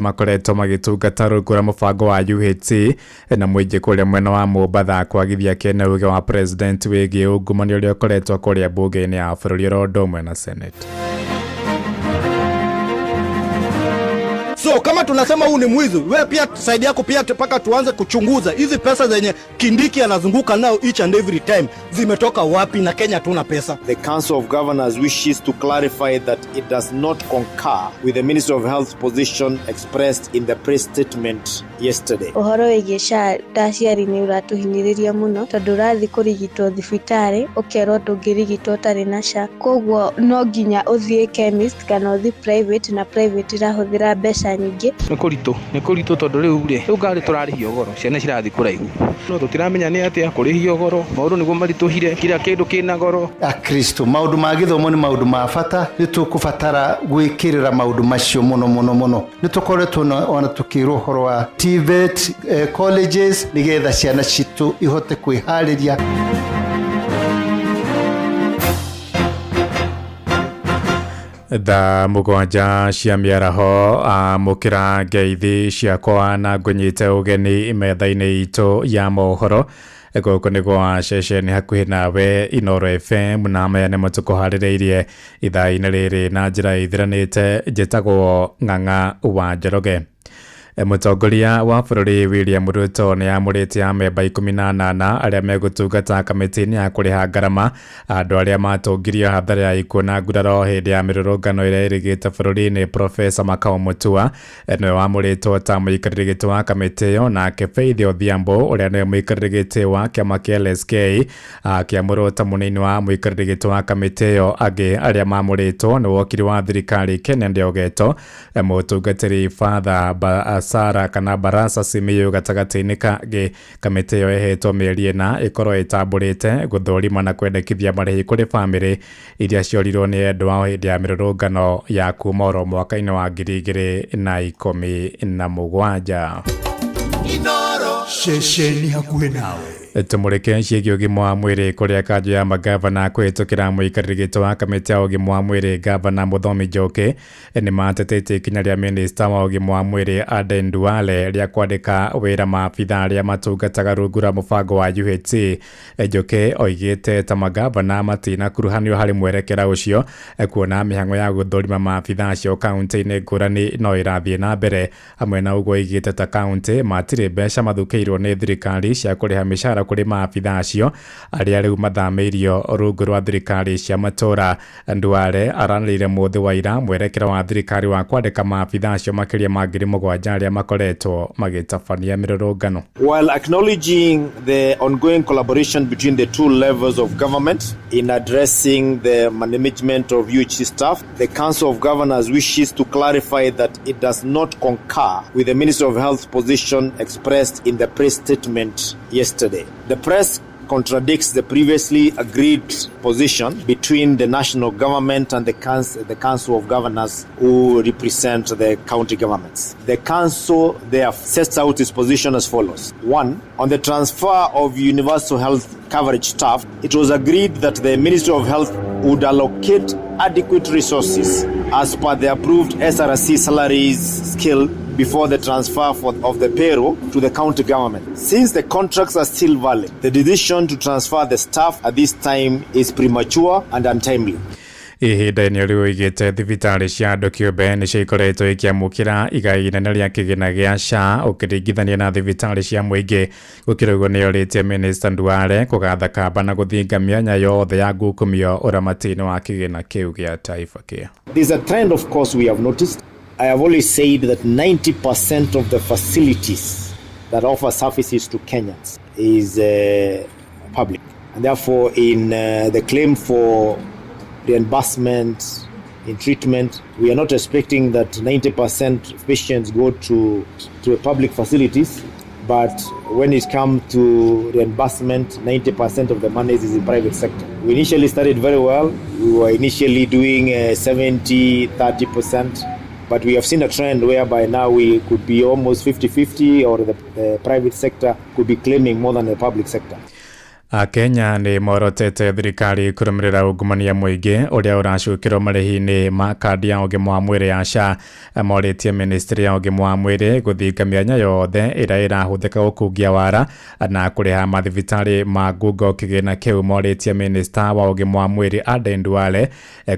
Makoretwo magĩtungata rungu rwa mũbango wa UHC na mũingĩ kũrĩa mwena wa Mombatha kwagithia kĩene uge wa president wĩgiĩ ungumania ũrĩa ũkoretwo kũrĩa mbunge-inĩ ya bũrũri oro ũndũ ũmwe na Senate. So kama tunasema huu ni mwizi, we pia side yako pia mpaka tuanze kuchunguza hizi pesa zenye Kindiki anazunguka nao each and every time zimetoka wapi, na Kenya tuna pesa. The Council of Governors wishes to clarify that it does not concur with the Ministry of Health's position expressed in the press statement yesterday. Ũhoro wĩgiĩ SHA ta aciari nĩ ũratũhinyĩrĩria mũno tondũ ũrathiĩ kũrigitwo thibitarĩ ũkerwo ndũngĩrigitwo ũtarĩ na SHA, koguo no nginya ũthiĩ chemist kana ũthiĩ private, na private ĩrahũthĩra mbeca nyingĩ. Nĩ kũritũ, nĩ kũritũ tondũ rĩu rĩ, rĩu ngari tũrarĩhio goro, ciana cirathiĩ kũraihu, no tũtiramenya nĩ atĩa kũrĩhio goro, maũndũ nĩguo maritũhire, kila kĩndũ kĩna goro. Akristo, maũndũ ma gĩthomo nĩ maũndũ ma bata, nĩ tũkũbatara gwĩkĩrĩra maũndũ macio mũno mũno mũno. Nĩ tũkoretwo ona tũkĩrwo ũhoro wa TVET colleges nĩgetha ciana citũ ihote kwĩharĩria. Thaa 7 cia mĩaraho, amũkĩra ngeithi ciakwa na ngũnyite ũgeni metha-inĩ itũ ya mohoro. Gũkũ nĩ gwa ceceni hakuhĩ nawe Inooro FM, na maya nĩmo tũkũharĩrĩirie ithaa-inĩ rĩrĩ na njĩra ĩthiranĩte. Njĩtagwo Ng'ang'a wa Njoroge. Mũtongoria wa bũrũri William Ruto nĩ amũrĩte amemba 18 arĩa megũtungata kamĩtĩ-inĩ ya kũrĩha ngarama andũ arĩa matũngirio hathara ya ikuũ na nguraro hĩndĩ ya mĩrũrũngano ĩrĩa ĩrĩgĩte bũrũri-inĩ. Profesa Makau Mutua nĩwe wamũrĩtwo ta mũikarĩri gĩtĩ wa kamĩtĩ ĩyo, nake Faith Odhiambo ũrĩa nĩwe mũikarĩri gĩtĩ wa kĩama kĩa LSK akĩamũrwo ta mũnini wa mũikarĩri gĩtĩ wa kamĩtĩ ĩyo. Angĩ arĩa mamũrĩtwo nĩ wokiri wa thirikari Kennedy Ogeto, mũtungatĩri Father Basara kana Barasa Simiyu gatagatĩ-inĩ kangĩ. Kamĩtĩ ĩyo ĩhetwo mĩeri 4 ĩkorwo ĩtambũrĩte gũthũrima na kwendekithia marĩhi kũrĩ bamĩrĩ iria ciorirwo nĩ endwa ao hĩndĩ ya mĩrũrũngano ya kuma oro mwaka-inĩ wa 2017. Ceceni hakuhĩ nawe. Tũmũrĩke ciĩgiĩ ũgima wa mwĩrĩ kũrĩa kanjũ ya magavana kũhĩtũkĩra mũikarĩri gĩtĩ wa kamĩtĩ ya ũgima wa mwĩrĩ gavana Mũthomi Njoki nĩ matetetie ikinya rĩa minista wa ũgima wa mwĩrĩ Aden Duale rĩa kwandĩka wĩra maabitha arĩa matungataga rungu rwa mũbango wa UHC. Njoki oigĩte ta magavana matinakuruhanio harĩ mwerekera ũcio, kuona mĩhang'o ya gũthũrima maabitha acio kaunti-inĩ ngũrani no ĩrathiĩ na mbere. Hamwe na ũguo oigĩte ta kaunti matirĩ mbeca mathukĩirwo nĩ thirikari cia kũrĩha mĩcara kũrĩ maabitha acio arĩa rĩu mathamĩirio rungu rwa thirikari cia matũũra. Duale aranĩrĩire mũthĩ wa ira mwerekera wa thirikari wa kwandĩka maabitha acio makĩria ma 7,000 arĩa makoretwo magĩtabania mĩrũrũngano. While acknowledging the ongoing collaboration between the two levels of government in addressing the management of UHC staff, the Council of Governors wishes to clarify that it does not concur with the Ministry of Health's position expressed in the press statement yesterday. The press contradicts the previously agreed position between the national government and the Council of Governors who represent the county governments. The Council therefore sets out its position as follows. 1. On the transfer of universal health coverage staff, it was agreed that the Ministry of Health would allocate adequate resources as per the approved SRC salaries scale before the transfer of the payroll to the county government. Since the contracts are still valid, the decision to transfer the staff at this time is premature and untimely. Ihinda-inĩ rĩu oigĩte thibitarĩ cia andũ kĩũmbe nĩcio ikoretwo ikĩamũkĩra igai inene rĩa kĩgĩna gĩa SHA ũkĩringithania na thibitarĩ cia mũingĩ. Gũkĩrĩ ũguo nĩorĩtie Minister Duale kũgatha kamba na gũthinga mĩanya yothe ya ngukumio ũramati-inĩ wa kĩgĩna kĩu gĩa Taifa Care. There's a trend, of course, we have noticed. I have always said that 90% of the facilities that offer services to Kenyans is public. And therefore, in the claim for reimbursement in treatment, we are not expecting that 90% of patients go to public facilities, but when it comes to reimbursement, 90% of the money is in private sector. We initially started very well. We were initially doing 70-30%, but we have seen a trend whereby now we could be almost 50-50, or the private sector could be claiming more than the public sector. Akenya nĩ morotete thirikari kũrũmĩrĩra ungumania mũingĩ ũrĩa ũracukĩrwo marĩhi-inĩ ma kandi ya ũgima wa mwĩrĩ ya SHA. Morĩtie ministry ya ũgima wa mwĩrĩ gũthinga mĩanya yothe ĩrĩa ĩrahũthĩka gũkungia wara na kũrĩha mathibitarĩ ma ngungo kĩgĩna kĩu. Morĩtie minista wa ũgima wa mwĩrĩ Aden Duale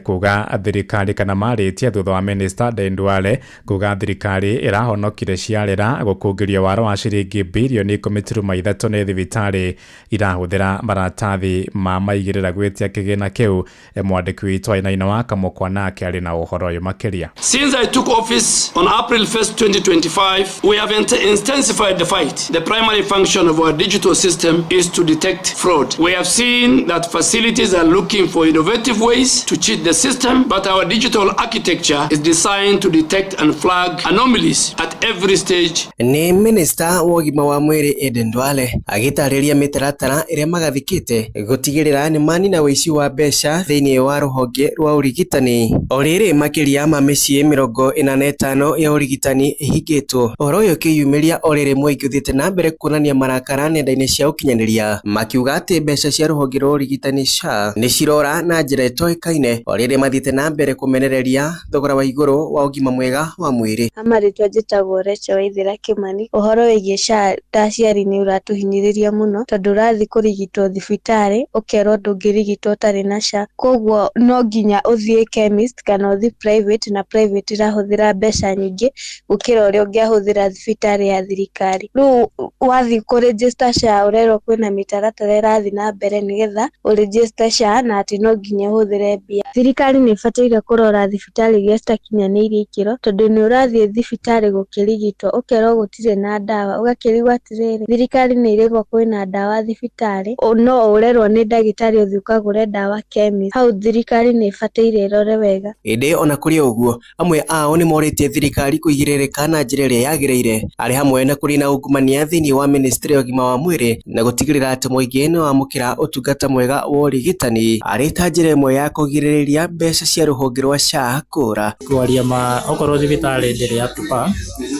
kuga thirikari kana marĩtie thutha wa minista Aden Duale kuga thirikari ĩrahonokire ciarĩra gũkungĩrio wara wa ciringi bilioni 10.3 nĩ thibitarĩ irahũthĩra maratathi ma maigĩrĩra gwĩtia kĩgĩna kĩu. Mwandĩki witũ Wainaina wa Kamũkwa nake arĩ na ũhoro ũyũ makĩria. Since I took office on April 1st, 2025, we have intensified the fight. The primary function of our digital system is to detect fraud. We have seen that facilities are looking for innovative ways to cheat the system, but our digital architecture is designed to detect and flag anomalies at every stage. Nĩ minista wa ũgima wa mwĩrĩ Aden Duale agĩtarĩria mĩtaratara ĩrĩa magathikĩte gũtigĩrĩra nĩ manina ũici wa mbeca thĩinĩ wa rũhonge rwa ũrigitani. O rĩrĩ makĩria ma mĩciĩ 45 ya ũrigitani ĩhingĩtwo. Ũhoro ũyũ ũkĩyumĩria o rĩrĩ mũingĩ ũthiĩte na mbere kuonania marakara nenda-inĩ cia ũkinyanĩria makiuga atĩ mbeca cia rũhonge rwa ũrigitani SHA nĩ cirora na njĩra ĩtoĩkaine o rĩrĩ mathiĩte na mbere kũmenereria thogora wa igũrũ wa ũgima mwega wa mwĩrĩ. Amarĩtwa njĩtagwo Rachel Waithera Kimani. Ũhoro wĩgiĩ SHA ta aciari nĩ ũratũhinyĩrĩria mũno tondũ ũrathiĩ kũrigitwo thibitarĩ ũkerwo ndũngĩrigitwo ũtarĩ na SHA, koguo no nginya ũthiĩ chemist kana ũthiĩ private, na private ĩrahũthĩra mbeca nyingĩ gũkĩra ũrĩa ũngĩahũthĩra thibitarĩ ya thirikari. Rĩu wathiĩ kũ register SHA ũrerwo kwĩna mĩtaratara ĩrathiĩ na mbere nĩgetha ũ register SHA na atĩ no nginya ũhũthĩre mbia. Thirikari nĩ ĩbataire kũrora thibitarĩ iria citakinyanĩirie ikĩro tondũ nĩ ũrathiĩ thibitarĩ gũkĩrigitwo ũkerwo gũtirĩ na ndawa, ũgakĩrigwo atĩrĩrĩ, thirikari nĩ ĩrĩgwo kwĩna ndawa thibitarĩ no ũrerwo nĩ ndagĩtarĩ ũthiĩ ũkagũre ndawa chemist. Hau thirikari nĩ ĩbataire ĩrore wega. Ĩndĩ ona kũrĩ ũguo amwe ao nĩ morĩtie thirikari kũigĩrĩrĩka na njĩra ĩrĩa yagĩrĩire arĩ hamwe na kũrĩ na ungumania thĩinĩ wa ministry ya ũgima wa mwĩrĩ na gũtigĩrĩra atĩ mũingĩ nĩ wamũkĩra ũtungata mwega wa ũrigitani arĩ ta njĩra ĩmwe ya kũgirĩrĩria mbeca cia rũhonge rwa SHA kũra. Kwaria ma okorwo thibitarĩ ndĩrĩ up to par,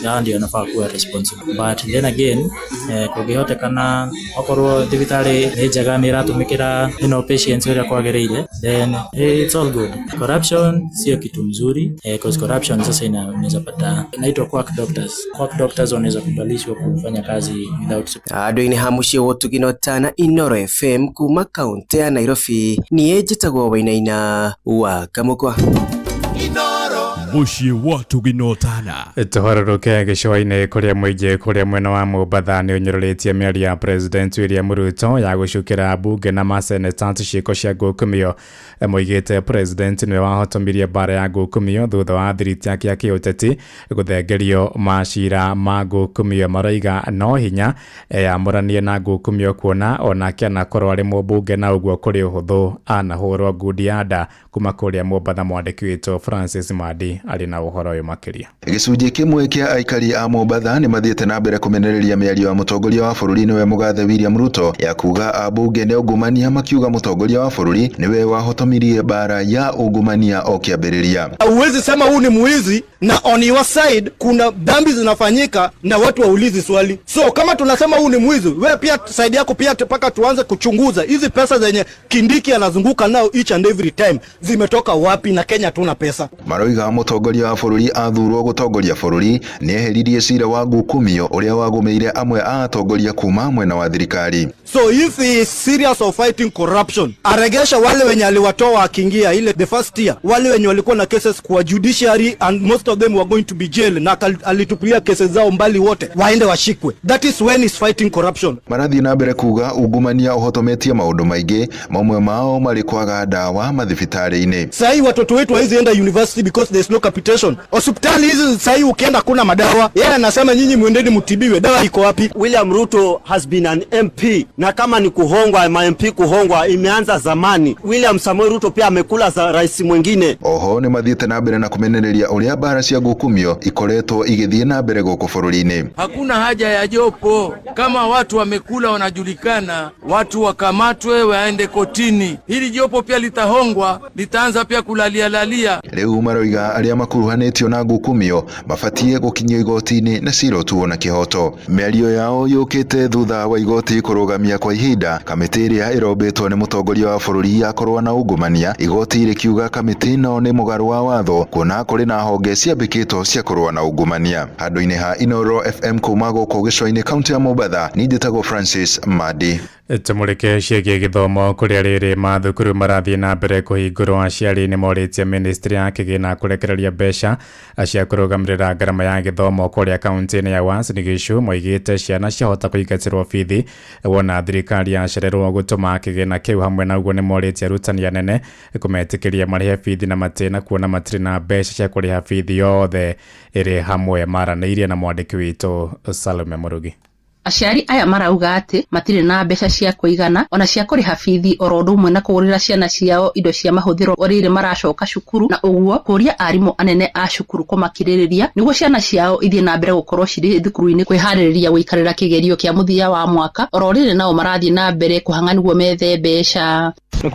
ya ndio nafaa kuwa responsible, but then again kũngĩhotekana okorwo thibitarĩ nĩ njega nĩ ĩratũmĩkĩra patients ũrĩa kwagĩrĩire, then it's all good. Corruption sio kitu mzuri, cause corruption sasa inaweza pata inaitwa quack doctors. Quack doctors wanaweza kubalishwa kufanya kazi without. Andũ-inĩ ha mũciĩ wa Ũtugino Tana Inoro FM kuma kaunti ya Nairobi niĩ njĩtagwo Wainaina wa Kamũkwa. Mũciĩ wa Tugino Tana. Tũhororoke gĩcũa-inĩ kũrĩa mũingĩ kũrĩa mwena wa Mombatha nĩ ũnyũrũrĩtie mĩario ya President William Ruto ya gũcukĩra mbunge na maseneta ciĩko cia ngukumio. Moigĩte President nĩwe wahotomirie mbara ya ngukumio thutha wa thiriti yake ya kĩũteti gũthengerio macira ma ngukumio. Maroiga no hinya eyamũranie na ngukumio kuona onake anakorwo arĩ mũmbunge na ũguo kũrĩ ũhũthũ anahũrwo ngundi ya nda. Kuma kũrĩa Mombatha mwandĩki witũ Francis Madi arĩ na ũhoro ũyũ makĩria. Gĩcunjĩ kĩmwe kĩa aikari a Mombatha nĩ mathiĩte na mbere kũmenereria mĩario ya mũtongoria wa bũrũri nĩwe mũgathe William Ruto ya kuga ambunge nĩ ungumania, makiuga mũtongoria wa bũrũri nĩwe wahotomirie bara ya ungumania o kĩambĩrĩria. Huwezi sema huu ni muizi na on your side kuna dhambi zinafanyika na watu waulizi swali. So kama tunasema huu ni mwizi, wewe pia side yako pia mpaka tuanze kuchunguza hizi pesa zenye Kindiki anazunguka nao each and every time zimetoka wapi, na Kenya tuna pesa. Maroiga mũtongoria wa bũrũri athurwo gũtongoria bũrũri nĩ eheririe cira wa ngukumio ũrĩa wagũmĩire amwe a atongoria kuma mwena wa thirikari. So if he is serious of fighting corruption, aregesha wale wenye aliwatoa akiingia ile the first year, wale wenye walikuwa na cases kwa judiciary and most of them were going to be jail, na alitupilia cases zao mbali, wote waende washikwe. That is when he's fighting corruption. Marathiĩ na mbere kuga ungumania ũhotometie maũndũ maingĩ, mamwe mao marĩ kwaga ndawa mathibitarĩ-inĩ. Sahi watoto wetu hawezi enda university because there's no capitation. Hospitali hizi sahi ukienda kuna madawa. Yeye anasema nyinyi muendeni mtibiwe, dawa iko wapi? William Ruto has been an MP, na kama ni kuhongwa, ma MP kuhongwa imeanza zamani. William Samoei Ruto pia amekula za rais mwingine. Oho nĩ mathiĩte na mbere na kumenereria ũrĩa bara cia ngukumio ikoretwo igĩthiĩ na mbere gũkũ bũrũri-inĩ. Hakuna haja ya jopo, kama watu wamekula wanajulikana, watu wakamatwe waende kotini. Hili jopo pia litahongwa, litaanza pia kulalia lalia. Rĩu maroiga arĩa makuruhanĩtio na ngukumio mabatiĩ gũkinyio igoti-inĩ na cira ũtuo na kĩhoto. Mĩario yao yũkĩte thutha wa igoti kũrũgamia kwa ihinda kamĩtĩ ĩrĩa ĩrombĩtwo nĩ mũtongoria wa bũrũri ya kũrũa na ungumania, igoti rĩkiuga kamĩtĩ ĩno nĩ mũgarũ wa watho kuona kũrĩ na honge ciambĩkĩtwo cia kũrũa na ungumania. Handũ-inĩ ha Inoro FM kuma gũkũ gĩcũa-inĩ kaunti ya Mombatha, niĩ njĩtagwo Francis Madi. Tũmũrĩke ciĩgiĩ gĩthomo kũrĩa rĩrĩ mathukuru marathiĩ na mbere kũhingũrwo. Aciari nĩ morĩtie ministry ya kĩgĩna kũrekereria mbeca cia kũrũgamĩrĩra ngarama ya gĩthomo kũrĩa kaunti-inĩ ya Uasin Gishu. Moigĩte ciana ciahota kũingatĩrwo bithi wona thirikari yacererwo gũtũma kĩgĩna kĩu. Hamwe na ũguo nĩ morĩtie arutani anene kũmetĩkĩria marĩhe bithi na matĩna kuona matirĩ na mbeca cia kũrĩha bithi yothe ĩrĩ hamwe. Maranĩirie na mwandĩki witũ Salome Mũrugi. Aciari aya marauga atĩ matirĩ na mbeca cia kũigana ona cia kũrĩha bithi oro ũndũ ũmwe na kũgũrĩra ciana ciao indo cia mahũthĩro rĩrĩ maracoka cukuru, na ũguo kũria arimũ anene a cukuru kũmakirĩrĩria nĩguo ciana ciao ithiĩ na mbere gũkorwo cirĩ thukuru-inĩ kwĩharĩrĩria gũikarĩra kĩgerio kĩa mũthia wa mwaka oro rĩrĩ nao marathiĩ na mbere kũhang'a nĩguo methe mbeca. Nĩ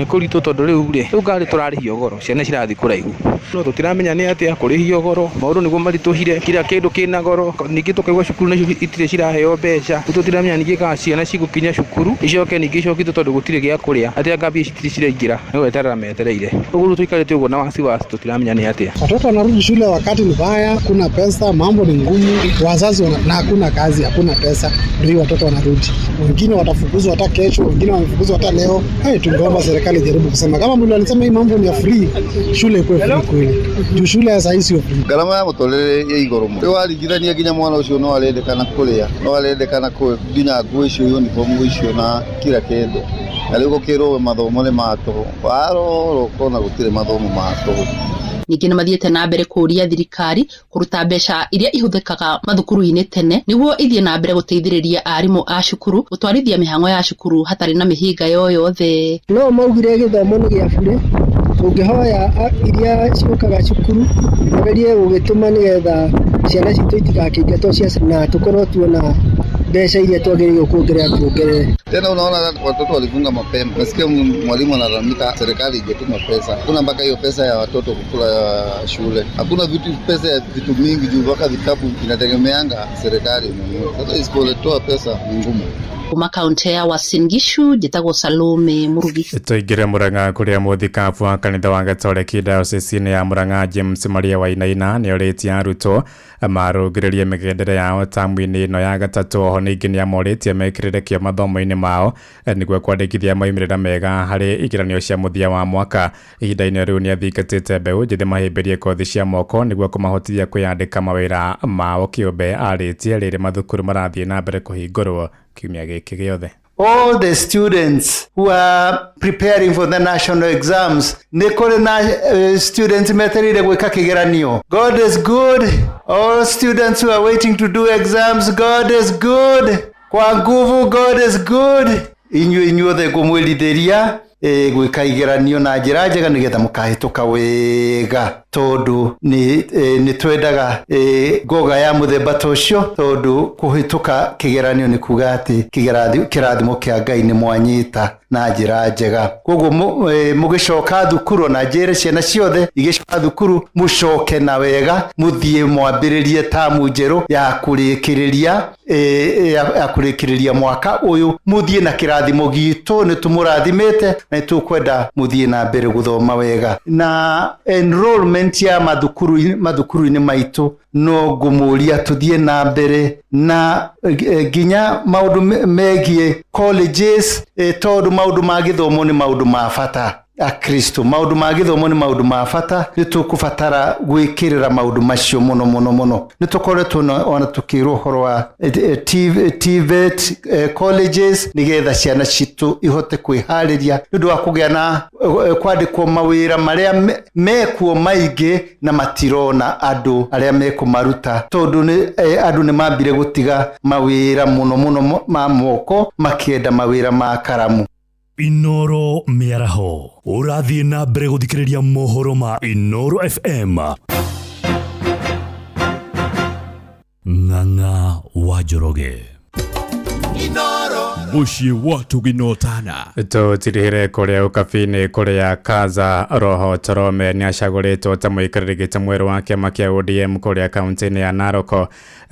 kũritũ tondũ rĩu rĩ, rĩu ngari tũrarĩhio goro, ciana cirathiĩ kũraihu, no tũtiramenya nĩ atĩa kũrĩhio goro, maũndũ nĩguo maritũhire, kila kĩndũ kĩna goro. Ningĩ tũkaigua cukuru nacio itirĩ ciraheo mbeca, rĩu tũtiramenya ningĩ kana ciana cigũkinya cukuru icoke ningĩ icokithio tondũ gũtirĩ gĩa kũrĩa, atĩ anga mbia citirĩ ciraingĩra, nĩ gweterera metereire. Ũguo rĩu tũikarĩte ũguo na wasiwasi, tũtiramenya nĩ atĩa. Watoto wanarudi shule wakati ni mbaya, hakuna pesa, mambo ni ngumu, wazazi na hakuna kazi, hakuna pesa, ndio watoto wanarudi. Wengine watafukuzwa hata kesho, wengine wamefukuzwa hata leo. Tungeomba serikali ijaribu kusema kama mlio alisema hii mambo ni ya free, shule ikuwe free kweli. Juu shule ya saa sio free. Gharama ya mũtũrĩre ya igũrũ mũno. Rĩu waringithania nginya mwana ũcio no arendekana kũrĩa, no arendekana nginya nguo icio uniform icio na kila kĩndũ. Na rĩu gũkĩrwo mathomo nĩ ma tũhũ, warora ũkona gũtirĩ mathomo ma tũhũ. Ningĩ nĩ mathiĩte na mbere kũũria thirikari kũruta mbeca iria ihũthĩkaga mathukuru-inĩ tene nĩguo ithiĩ na mbere gũteithĩrĩria arimũ a cukuru gũtwarithia mĩhang'o ya cukuru hatarĩ na mĩhĩnga yoyothe. No maugire gĩthomo nĩ gĩa bure, tũngĩhoya iria ciũkaga cukuru magerie gũgĩtũma nĩgetha ciana citũ itigakĩingatwo cia na tũkorwo tuona mbeca iria twagĩrĩirwo kuongerera tuongerere. Tena unaona watoto walifunga mapema, nasikia mwalimu analalamika serikali haijatuma pesa, hakuna mpaka hiyo pesa ya watoto kukula shule, hakuna vitu, pesa ya vitu mingi juu mpaka vitabu inategemeanga serikali mwenyewe. Sasa isipotoa pesa ni ngumu. Kuma kaunti ya Uasin Gishu njĩtagwo Salome Murugi. Tũingĩre Murang'a kũrĩa mũthikabu wa kanitha wa Gatoreki diocese-inĩ ya Murang'a James Maria Wainaina nĩorĩtie arutwo marũngĩrĩrie mĩgendere yao tamu-inĩ ĩno ya gatatũ. Oho ningĩ nĩamorĩtie mekĩrĩre kĩo mathomo-inĩ mao nĩguo kwandĩkithia moimĩrĩra mega harĩ igeranio cia mũthia wa mwaka. Ihinda-inĩ rĩu nĩathingatĩte mbeũ njĩthĩ mahĩmbĩrie kothi cia moko nĩguo kũmahotithia kwĩyandĩka mawĩra mao kĩũmbe. Arĩtie rĩrĩ mathukuru marathiĩ na mbere kũhingũrwo kiumia gĩkĩ gĩothe. All the students who are preparing for the national exams, nĩ kũrĩ na students metereire gwĩka kĩgeranio. God is good. All students who are waiting to do exams, God is good. Kwa nguvu, God is good. Inyuĩ inyuothe ngũmwĩrithĩria gwĩka igeranio na njĩra njega nĩgetha mũkahĩtũka wega, tondũ nĩ twendaga ngoga ya mũthemba ta ũcio, tondũ kũhĩtũka kĩgeranio nĩ kuga atĩ kĩrathimo kĩa Ngai nĩ mwanyita na njĩra njega. Koguo mũgĩcoka thukuru, na njĩre ciana ciothe igĩcoka thukuru, mũcoke na wega, mũthiĩ mwambĩrĩrie tamu njerũ ya kũrĩkĩrĩria ya kũrĩkĩrĩria mwaka ũyũ, mũthiĩ na kĩrathimo gitũ, nĩ tũmũrathimĩte na nĩ tũkwenda mũthiĩ na mbere gũthoma wega. Na enrollment ya mathukuru-inĩ maitũ no ngũmũria tũthiĩ na mbere na nginya maũndũ megiĩ colleges, tondũ maũndũ ma gĩthomo nĩ maũndũ ma bata. Akristo, maũndũ ma gĩthomo nĩ maũndũ ma bata, nĩ tũkũbatara gwĩkĩrĩra maũndũ macio mũno mũno mũno. Nĩ tũkoretwo ona tũkĩrwo ũhoro wa TVET colleges nĩgetha ciana citũ ihote kwĩharĩria nĩ ũndũ wa kũgĩa na kwandĩkwo mawĩra marĩa mekuo maingĩ na matirona andũ arĩa mekũmaruta, tondũ andũ nĩ mambire gũtiga mawĩra mũno mũno ma moko makĩenda mawĩra ma karamu. Inoro Mĩaraho ũrathiĩ na mbere gũthikĩrĩria mohoro ma Inoro FM. Ng'ang'a wa Njoroge. Mũciĩ wa Tũginotana. Tũtirihire kũrĩa ũkabi-inĩ kũrĩa Kaza Roho Torome nĩ acagũrĩtwo ta mũikarĩri gĩtĩ mwerũ wa kĩama kĩa ODM kũrĩa kaunti-inĩ ya Narok,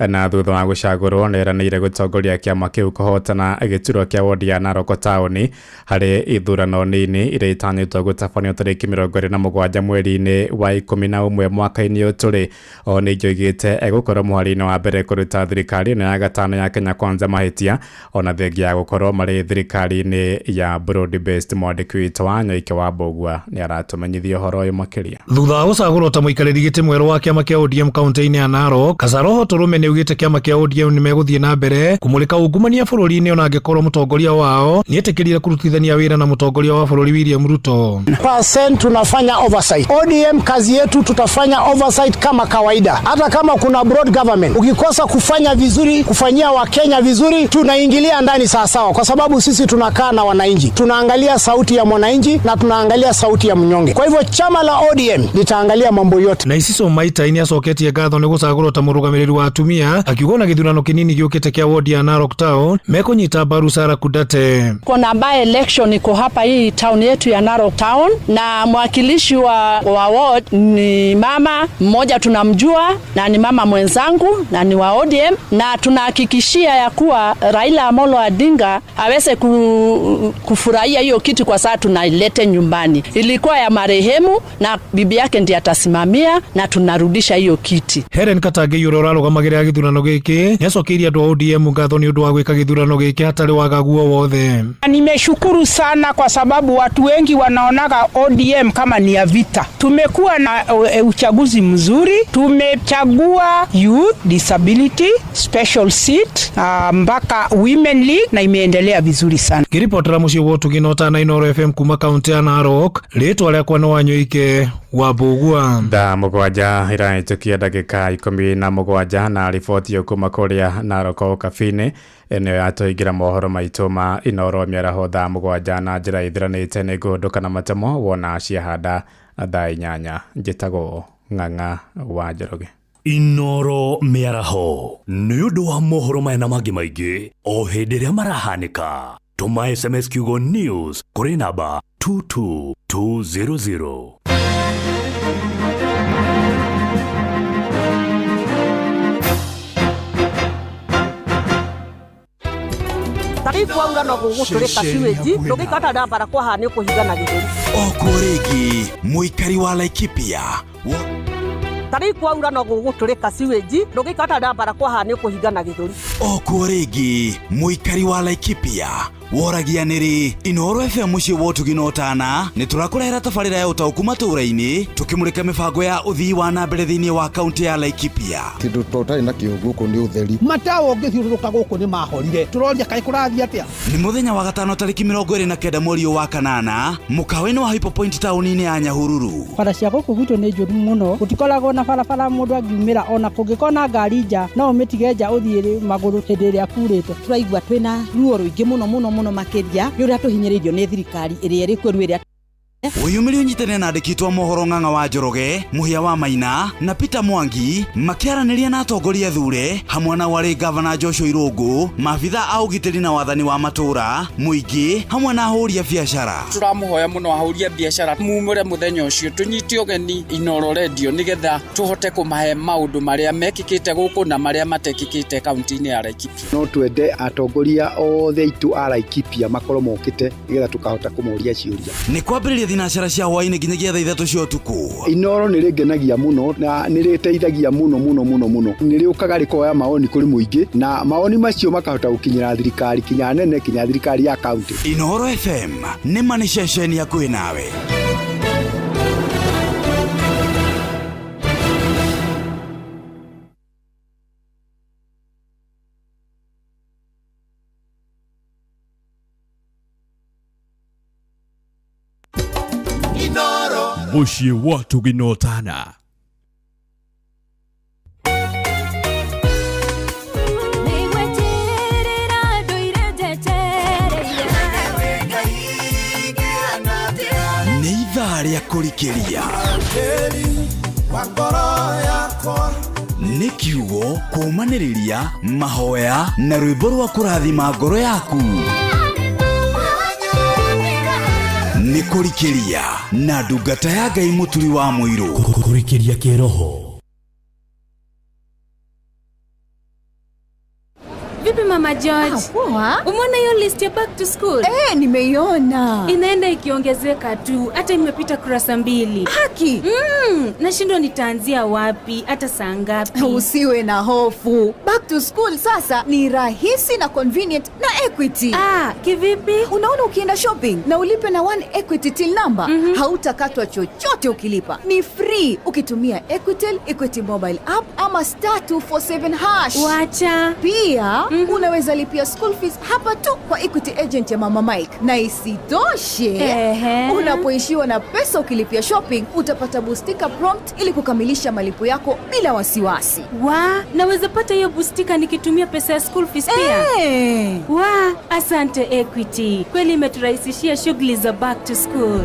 na thutha wa gũcagũrwo nĩ eranĩire gũtongoria kĩama kĩu kũhotana gĩturwa kĩa wodi ya Narok taũni harĩ ithurano nini iria itanyĩtwo gũtabanio tarĩki 27 mweri-inĩ wa 11 mwaka-inĩ ũyũ tũrĩ. O ningĩ oigĩte egũkorwo mũhari-inĩ wa mbere kũruta thirikari ĩno ya gatano ya Kenya Kwanza mahĩtia ona thengia ya gũkorwo marĩ thirikari-inĩ ya broad based. Mwandĩki witũ wa Nyoike wa Mbũgua nĩ aratũmenyithia ũhoro ũyũ makĩria. Thutha wa gũcagũrwo ta mũikarĩri gĩtĩ mwerũ wa kĩama kĩa ODM kaunti-inĩ ya Narok, Kazaroho Tũrũme nĩ augĩte kĩama kĩa ODM nĩ megũthiĩ na mbere kũmũrĩka ungumania bũrũri-inĩ ona angĩkorwo mũtongoria wao nĩetĩkĩrire kũrutithania wĩra na mũtongoria wa bũrũri William Ruto. Percent tunafanya oversight. ODM kazi yetu tutafanya oversight kama kawaida. Hata kama kuna broad government, ukikosa kufanya vizuri, kufanyia Wakenya vizuri, tunaingilia ndani sawa sawa, kwa sababu sisi tunakaa na wananchi, tunaangalia sauti ya mwananchi na tunaangalia sauti ya mnyonge. Kwa hivyo chama la ODM litaangalia mambo yote. Na Isiso Maitai nĩ acoketie ngatho nĩ gũcagũrwo ta mũrũgamĩrĩri wa atumia, akiuga ona gĩthurano kĩnini gĩũkĩte kĩa wodi ya Narok Town mekũnyita mbaru Sarah Kudate. Kuna by election iko hapa hii town yetu ya Narok Town, na mwakilishi wa ward ni mama mmoja tunamjua, na ni mama mwenzangu na ni wa ODM, na tunahakikishia ya kuwa Raila Amolo Odinga aweze kufurahia hiyo kitu kwa saa tunailete nyumbani. Ilikuwa ya marehemu na bibi yake ndiye atasimamia na tunarudisha hiyo kiti. Helen Katangei ũrĩa ũrarũgamagĩrĩra gĩthurano gĩkĩ nĩacokeirie andũ a ODM ngatho nĩ ũndũ wa gwĩka gĩthurano gĩkĩ hatarĩ wagagu o wothe. Nimeshukuru sana kwa sababu watu wengi wanaonaga ODM kama ni ya vita. Tumekuwa na uchaguzi mzuri, tumechagua youth, disability, special seat, mpaka women league, na imeendelea vizuri sana. Ngĩribotera mũciĩ wa Ũtugi na Inooro FM kuma kaunti ya Narok, rĩtwa rĩakwa nĩ Wanyoike wa Mbũgua. Thaa 7 irahĩtũkia ndagĩka 17 na riboti ĩyo kuma kũrĩa Narok Ũkabi-inĩ ĩno yatũingĩra mohoro maitũ ma Inooro mĩaraho thaa 7 na njĩra ithiranĩte nĩ ngũhũndũka na matemo wona ciahanda thaa 8. Njĩtagwo Ng'ang'a wa Njoroge. Inooro mĩaraho nĩ ũndũ wa mohoro maya na mangĩ maingĩ o hĩndĩ ĩrĩa marahanĩka. Tũma SMS kiugo news kũrĩ namba 22200. Tarifu auga no gũgũtũrĩka sewage ndũngĩikara ndambara kwaha nĩ ũkũhingana gĩthũri. Oko rĩngĩ mũikari wa Laikipia. Tarifu auga no gũgũtũrĩka sewage ndũngĩikara ndambara kwaha nĩ ũkũhingana gĩthũri. Oko rĩngĩ mũikari wa Laikipia woragia nĩrĩ Inooro FM mũciĩ wa Ũtugi na Ũtana nĩ tũrakũrehera tabarĩra ya ũtaũku matũũra-inĩ tũkĩmũrĩka mĩbango ya ũthii wa na mbere thĩinĩ wa kaunti ya Laikipia. Kĩndũ tũtarĩ nakĩo gũkũ nĩ ũtheri. Matawa ũngĩthiũrũrũka gũkũ nĩ mahorire, tũroria kaĩ kũrathiĩ atĩa. Nĩ mũthenya wa gatano tarĩki 29 mweri wa kanana mũkawa-inĩ wa Hypo Point taũni-inĩ ya Nyahururu. Bara cia gũkũ gwitũ nĩ njũru mũno, gũtikoragwo na barabara mũndũ angiumĩra, ona kũngĩkorwo na ngari nja no ũmĩtige nja ũthiĩ magũrũ hĩndĩ ĩrĩa kurĩte. Tũraigua twĩna ruo rũingĩ mũno mũno mũno makĩria nĩ ũrĩa tũhinyĩrĩirio nĩ thirikari ĩrĩa ĩrĩ kuo ĩrĩa Wĩyumĩrie ũnyitane na andĩki a mohoro Ng'ang'a wa Njoroge, Mũhĩa wa Maina na Peter Mwangi makĩaranĩria na atongoria thure hamwe na warĩ gavana Joshua Irũngũ, maabitha a ũgitĩri na wathani wa matũũra, mũingĩ hamwe na ahũri a biacara. Tũramũhoya mũno ahũri a biacara mumĩre mũthenya ũcio tũnyite ũgeni Inooro Radio nĩgetha tũhote kũmahe maũndũ marĩa mekĩkĩte gũkũ na marĩa matekĩkĩte kaunti-inĩ ya Laikipia. No twende atongoria othe aitũ a Laikipia makorwo mokĩte nĩgetha tũkahota kũmoria ciũria. Nĩ kwambĩrĩria thinacara cia hwaĩ-inĩ nginyagia thaa 3 cia ũtukũ. Inooro nĩ rĩngenagia mũno na nĩ rĩteithagia mũno mũno mũno mũno. Nĩ rĩũkaga rĩkoya maoni kũrĩ mũingĩ na maoni macio makahota gũkinyĩra thirikari kinya nene kinya thirikari ya kaunti. Inooro FM nĩ ma nĩ ceceni hakuhĩ nawe. Mũciĩ wa Ũtugi na Ũtana. Nĩ ithaa rĩa kũrikĩria. Nĩ Kiugo, kũũmanĩrĩria, mahoya na rwĩmbo rwa kũrathima ngoro yaku. Nĩ kũrikĩria na ndungata ya Ngai Mũturi wa Mũirũ. Kũrikĩria kĩroho. Vipi Mama George? Poa. Umeona hiyo list ya back to school? Nimeiona. Inaenda ikiongezeka tu, hata imepita kurasa 2. Haki. Nashindwa nitaanzia wapi, hata saa ngapi? Usiwe na hofu. Back to school sasa ni rahisi na convenient na Equity. Kivipi? Unaona, ukienda shopping na ulipe na One Equity till number, hautakatwa chochote ukilipa. Ni free ukitumia Equitel, Equity mobile app ama *247#. Wacha. Pia unaweza lipia school fees hapa tu kwa Equity agent ya Mama Mike. Na isitoshe, unapoishiwa na pesa ukilipia shopping, utapata bustika prompt ili kukamilisha malipo yako bila wasiwasi. Naweza pata hiyo bustika nikitumia pesa ya school fees pia? Wa, asante Equity. Kweli imeturahisishia shughuli za back to school.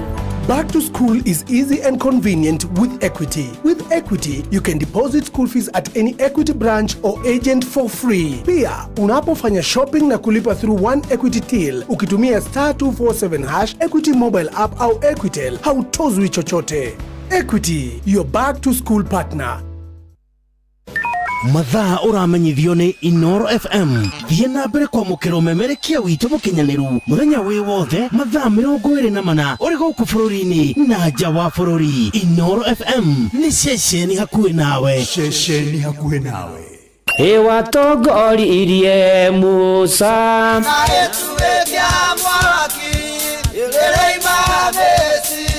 Back to school is easy and convenient with Equity. With Equity, you can deposit school fees at any Equity branch or agent for free. Pia, unapofanya shopping na kulipa through One Equity Till, ukitumia *247# Equity mobile app au Equitel, hautozwi chochote. Equity, your back to school partner. Mathaa ũramenyithio nĩ Inoro FM. Thiĩ na mbere kwamũkĩra ũmemerekia witũ mũkinyanĩru mũthenya wĩ wothe mathaa 24 ũrĩ gũkũ bũrũri-inĩ na nja wa bũrũri. Inoro FM nĩ ceceni hakuhĩ nawe. Ceceni hakuhĩ nawe. Ĩwatongoririe Musa na ĩtuĩkia mwaki ĩrĩima Misiri.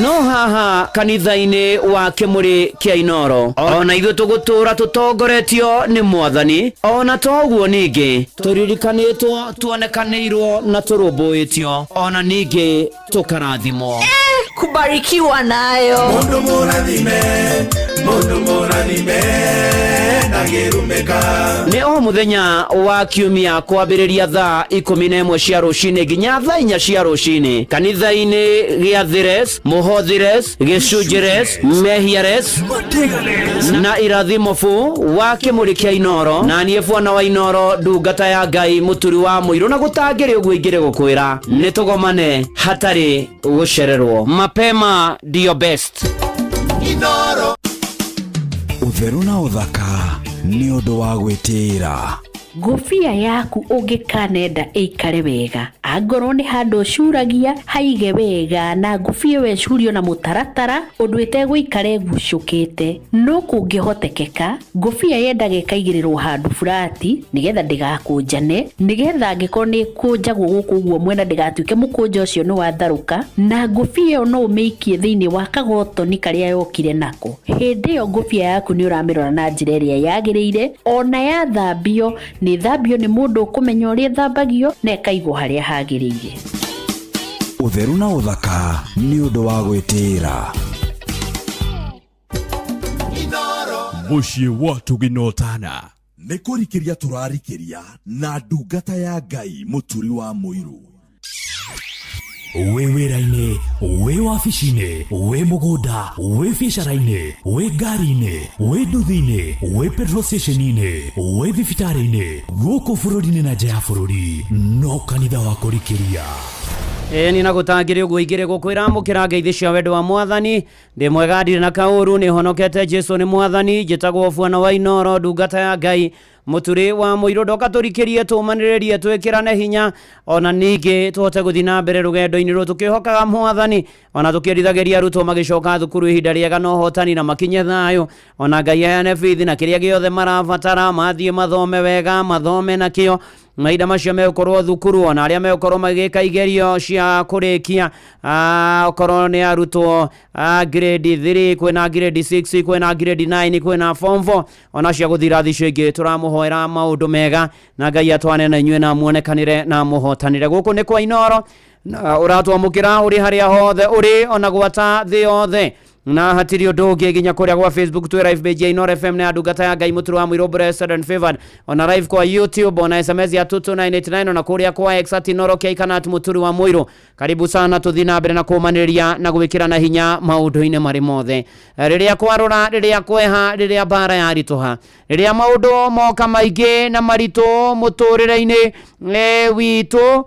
No haha kanitha-inĩ wa Kĩmũrĩ kĩa Inoro ona ithuĩ tũgũtũra tũtongoretio nĩ Mwathani, ona toguo ningĩ tũririkanĩtwo, tuonekanĩirwo na tũrũmbũĩtio, ona ningĩ tũkarathimwo. Kubarikiwa nayo. Mundu mũrathime, mundu mũrathime ndangĩrumĩka. Nĩ o mũthenya wa kiumia kwambĩrĩria thaa 11 cia rũcinĩ nginya thaa 4 cia rũcinĩ kanitha-inĩ gĩa Thires, Mũhothires, Gĩcunjĩres, Mehiares na Irathimobu wa Kĩmũrĩ kĩa Inoro. Na niĩ bwana wa Inoro, ndungata ya Ngai Mũturi wa Mũirũ, na gũtangĩrĩ ũguo ingĩrĩ gũkwĩra nĩ tũgomane hatarĩ gũcererwo. Mapema ndio best. Inoro. Ũtheru na ũthaka nĩ ũndũ wa gwĩtĩĩra. Ngũbia yaku ũngĩkanenda ĩikare wega, angorwo nĩ handũ ũcuragia haige wega, na ngũbia ĩyo ĩcurio na mũtaratara ũndũ ĩtegũikara ĩgucũkĩte. No kũngĩhotekeka, ngũbia yendaga ĩkaigĩrĩrwo handũ burati nĩgetha ndĩgakũnjane, nĩgetha angĩkorwo nĩ ĩkũnjagwo gũkũ ũguo mwena ndĩgatuĩke mũkũnjo ũcio nĩ watharũka. Na ngũbia ĩyo no ũmĩikie thĩinĩ wa kagotoni karĩa yokire nako. Hĩndĩ ĩyo ngũbia yaku nĩ ũramĩrora na njĩra ĩrĩa yagĩrĩire, ona yathambio nĩ thambio nĩ mũndũ ũkũmenya ũrĩa ĩthambagio na ĩkaigwo harĩa hagĩrĩire. Ũtheru na ũthaka nĩ ũndũ wa gwĩtĩĩra. Mũciĩ wa Tũginotana nĩ kũrikĩria tũrarikĩria na ndungata ya Ngai Mũturi wa Mũirũ. Wĩ wĩra-inĩ, wĩ wabici-inĩ, wĩ mũgũnda, wĩ biacara-inĩ, wĩ ngari-inĩ, wĩ nduthi-inĩ, wĩ petrol station-inĩ, wĩ thibitarĩ-inĩ, gũkũ bũrũri-inĩ na nja ya bũrũri, no kanitha wa kũrikĩria. Ĩni na gũtangĩrĩ ũguo ingĩrĩ gũkwĩra amũkĩra ngeithi cia wendo wa Mwathani. Ndĩ mwega, ndirĩ na kaũru, nĩ honokete, Jesu nĩ Mwathani. Njĩtagwo bwana wa Inoro, ndungata ya Ngai Mũturi wa Mũirũ. Ndoka tũrikĩrie, tũmanĩrĩrie, twĩkĩrane hinya, ona ningĩ tũhote gũthiĩ na mbere rũgendo-inĩ rũrũ tũkĩhokaga Mwathani, ona tũkĩendithagĩria arutwo magĩcoka thukuru ihinda rĩega na ũhotani na makinye thayũ, ona Ngai aheane bithi na kĩrĩa gĩothe marabatara, mathiĩ mathome wega, mathome na kĩo mahinda macio megũkorwo thukuru, ona arĩa megũkorwo magĩka igerio cia kũrĩkia, okorwo nĩ arutwo grade 3, kwĩna grade 6, kwĩna grade 9, kwĩna form 4, ona cia gũthiĩ irathi icio ingĩ. Tũramũhoera maũndũ mega na Ngai atwane na inyuĩ na muonekanĩre na mũhotanĩre. Gũkũ nĩ kwa Inoro, na ũratwamũkĩra ũrĩ harĩa hothe ũrĩ, ona gwata thĩ yothe. Na hatirĩ ũndũ ũngĩ nginya kũrĩa gwa Facebook twĩ live page ya Inoro FM na ya ndungata ya Ngai Mũtũrũ wa Mũirũ Blessed and Favored, ona live kwa YouTube, ona SMS ya 22989, ona kũrĩa kwa X at Inoro K kana at Mũtũrũ wa Mũirũ. Karibu sana, tũthiĩ na mbere na kũmanĩrĩria na gwĩkĩrana hinya maũndũ-inĩ marĩ mothe. Rĩrĩa kwarũra, rĩrĩa kweha, rĩrĩa mbara yaritũha, rĩrĩa maũndũ moka maingĩ na maritũ mũtũrĩre-inĩ witũ,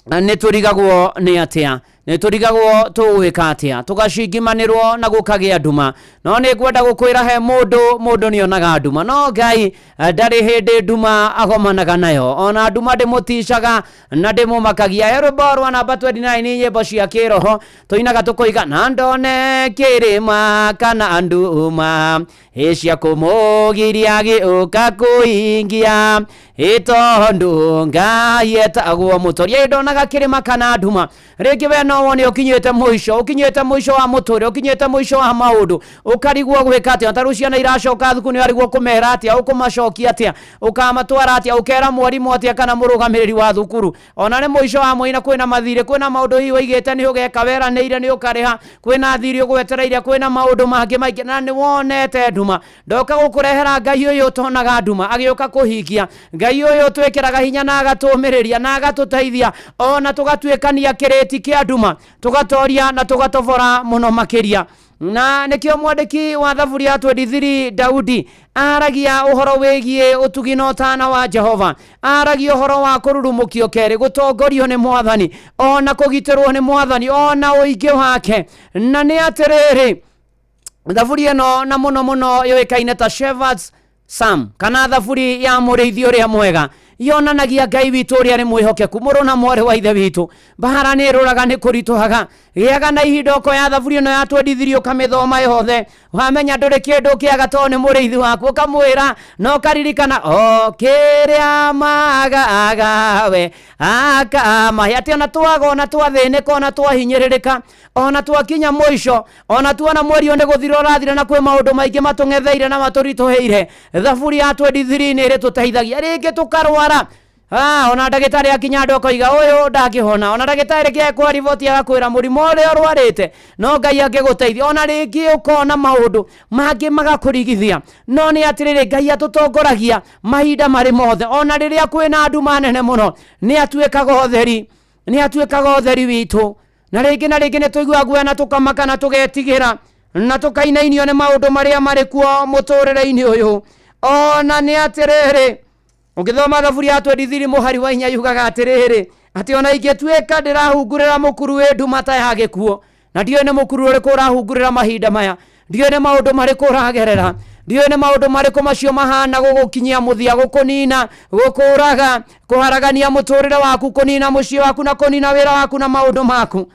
nĩ tũrigagwo nĩ atĩa, nĩ tũrigagwo tũgwĩka atĩa, tũgacingimanĩrwo na gũkagĩa nduma. No nĩ ngwenda gũkwĩra he mũndũ, mũndũ nĩ onaga nduma, no Ngai ndarĩ hĩndĩ nduma agomanaga nayo, ona nduma ndĩmũticaga na ndĩmũmakagia. He rwĩmbo rwa namba 29 nĩ nyĩmbo cia kĩroho tũinaga tũkoiga, na ndone kĩrĩma kana nduma cia kũmũgiria gĩũka kũingia, ĩtondũ Ngai etagwo mũtoria. Ndonaga kĩrĩma kana nduma. Rĩngĩ we no wone ũkinyĩte mũico, ũkinyĩte mũico wa mũtũrĩre, ũkinyĩte mũico wa maũndũ, ũkarigwo gwĩka atĩa. Ta rĩu ciana iracoka thukuru, nĩ ũrarigwo kũmera atĩa, ũkũmacokia atĩa, ũkamatwara atĩa, ũkera mwarimũ atĩa kana mũrũgamĩrĩri wa thukuru. Ona nĩ mũico wa mweri na kwĩna mathirĩ, kwĩna maũndũ hihi waigĩte nĩ ũgeka, weranĩire nĩ ũkarĩha, kwĩna thirĩ ũgwetereire, kwĩna maũndũ mangĩ maingĩ, na nĩ wonete nduma. Ndoka gũkũrehera Ngai ũyũ ũtonaga nduma agĩũka kũhingia, Ngai ũyũ ũtwĩkĩraga hinya na agatũmĩrĩria na agatũteithia, ona tũgatuĩkania kĩrĩti kĩa nduma, tũgatoria na tũgatobora mũno makĩria. Na nĩkĩo mwandĩki wa thaburi ya 23 Daudi aragia ũhoro wĩgiĩ ũtugi na ũtana wa Jehova, aragia ũhoro wa kũrurumũkio kerĩ, gũtongorio nĩ mwathani, ona kũgitĩrwo nĩ mwathani, ona ũingĩ wake. Na nĩ atĩrĩrĩ, thaburi ĩno na mũno mũno yũĩkaine ta Shepherd's Psalm kana thaburi ya mũrĩithi ũrĩa mwega, yonanagia Ngai witũ ũrĩa arĩ mwĩhokeku. Mũrũ na mwarĩ wa ithe witũ, mbara nĩ ĩrũraga, nĩ kũritũhaga. Gĩaga na ihinda ũkoya thaburi ĩno ya 23 ũkamĩthoma yothe, wamenya ndũrĩ kĩndũ ũkĩaga tondũ nĩ mũrĩithi waku, ũkamwĩra na ũkaririkana o kĩrĩa magaga we akamahe, atĩ ona twaga, ona twathĩnĩka, ona twahinyĩrĩrĩka, ona twakinya mũico, ona tuona mweri ũyũ nĩ gũthira ũrathira na kwĩ maũndũ maingĩ matũng'etheire na matũritũhĩire, thaburi ya 23 nĩ ĩrĩtũteithagia. Rĩngĩ tũkarwara, ona ndagĩtarĩ akinya andũ akoiga ũyũ ndangĩhona, ona ndagĩtarĩ kĩa riboti agakwĩra mũrimũ ũrĩa ũrwarĩte, no Ngai angĩgũteithia. Ona rĩngĩ ũkona maũndũ mangĩ magakũrigithia, no nĩ atĩrĩrĩ, Ngai atũtongoragia mahinda marĩ mothe, ona rĩrĩa kwĩna nduma nene mũno, nĩ atuĩkaga ũtheri, nĩ atuĩkaga ũtheri witũ. Na rĩngĩ na rĩngĩ nĩ tũiguaga guoya na tũkamaka na tũgetigĩra na tũkainainio nĩ maũndũ marĩa marĩ kuo mũtũrĩre-inĩ ũyũ. Ona nĩ atĩrĩrĩ, ũngĩthoma thaburi ya 23 mũhari wa 4 yugaga atĩrĩrĩ, atĩ ona ingĩtuĩka ndĩrahungurĩra mũkuru wĩ nduma ta ya gĩkuũ, na ndiũĩ nĩ mũkuru ũrĩkũ ũrahungurĩra mahinda maya, ndiũĩ nĩ maũndũ marĩkũ ũragerera, ndiũĩ nĩ maũndũ marĩkũ macio mahana gũgũkinyia mũthia, gũkũnina, gũkũraga, kũharagania mũtũrĩre waku, kũnina mũciĩ waku na kũnina wĩra waku na maũndũ maku.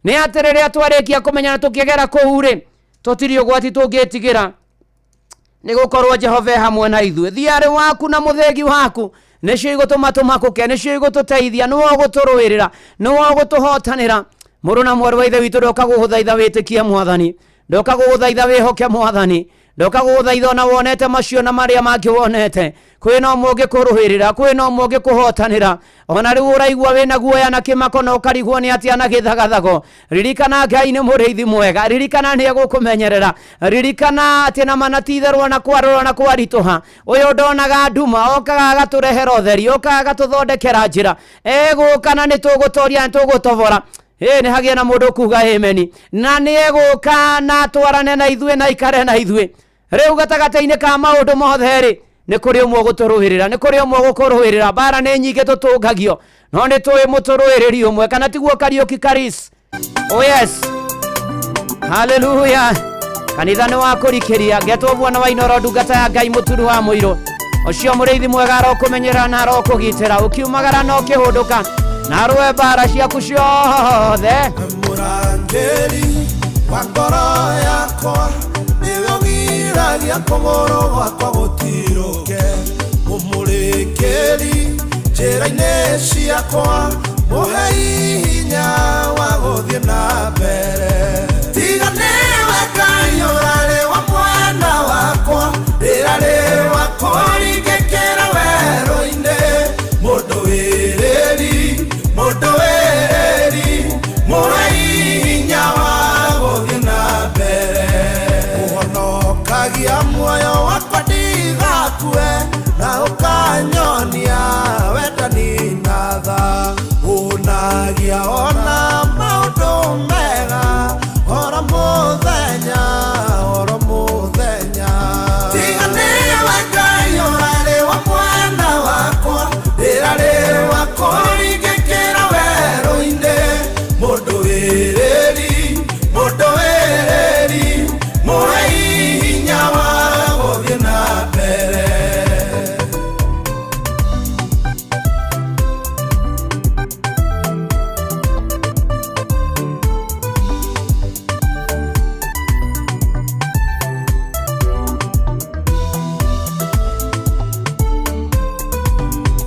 Nĩ atĩ rĩrĩa twarĩkia kũmenya na tũkĩgera kũu rĩ, tũtirĩ ũgwati tũngĩtigĩra, nĩ gũkorwo Jehova e hamwe na ithuĩ. Thiarĩ waku na mũthĩgi waku nĩcio igũtũma tũmakũke, nĩcio igũtũteithia, nĩwe ũgũtũrũĩrĩra, nĩwe ũgũtũhotanĩra. Mũrũ na mwarĩ wa ithe witũ, ndoka gũgũthaitha wĩtĩkie mwathani, ndoka gũgũthaitha wĩhoke mwathani, ndoka gũgũthaitha ona wonete macio na marĩa mangĩ wonete, kwĩna ũmwe ũngĩkũrũĩrĩra, kwĩna ũmwe ũngĩkũhotanĩra. Ona rĩu ũraigua wĩna guoya na kĩmako na ũkarigwo nĩ atĩa na gĩthagathago, ririkana Ngai nĩ mũrĩithi mwega, ririkana nĩ egũkũmenyerera, ririkana atĩ na mana ti itherũ ona kwarũra na kwaritũha, ũyũ ndonaga nduma, okaga agatũrehera ũtheri, okaga agatũthondekera njĩra, egũka na nĩ tũgũtoria, nĩ tũgũtobora. Nĩ hagĩe na mũndũ kuga ameni, na nĩ egũka na atwarane na ithuĩ na aikare na ithuĩ. Rĩu gatagatĩ-inĩ ka maũndũ mothe rĩ, nĩ kũrĩ ũmwe ũgũtũrũĩrĩra, nĩ kũrĩ ũmwe ũgũkũrũĩrĩra. Mbara nĩ nyingĩ tũtũngagio, no nĩ tũĩ mũtũrũĩrĩri ũmwe, kana tiguo Kariũki Karis? Oh yes, haleluya. Kanitha nĩ wa kũrikĩria, ngetwo Bwana wa Inoro, ndungata ya Ngai Mũturu wa Mũirũ. Ũcio mũrĩithi mwega arokũmenyerera na arokũgitĩra, ũkiumagara na ũkĩhũndũka, na arũe mbara ciaku ciothe. Mũrangĩri wa ngoro yakwa, nĩwe ũgiragia kũgũrũ gwakwa gũtirũke, mũmũrĩkĩri njĩra-inĩ ciakwa, mũhei hinya wa gũthiĩ na mbere. Tiga nĩwe Ngai ũrarĩ wa mwena wakwa, rĩrarĩ wa kũringĩkĩra werũ-inĩ, mũndũ wĩrĩri, mũndũ wĩrĩri, mũhei hinya wa gũthiĩ na mbere.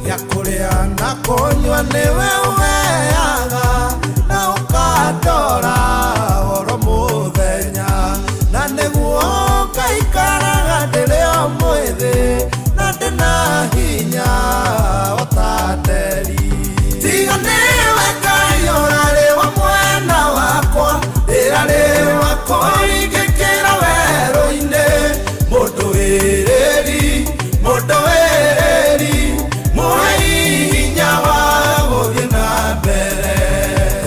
Gĩa kũrĩa na kũnyua nĩwe ũheaga na ũkandora oro mũthenya na nĩguo ngaikaraga ndĩrĩ o mwĩthĩ na ndĩna hinya o ta nderi. Tiga nĩwe Ngai ũrarĩ wa mwena wakwa, ndĩrarĩ wa kũringĩkĩra werũ-inĩ. Mũndũ wĩrĩri, mũndũ wĩrĩri, mũhei hinya wa gũthiĩ na mbere.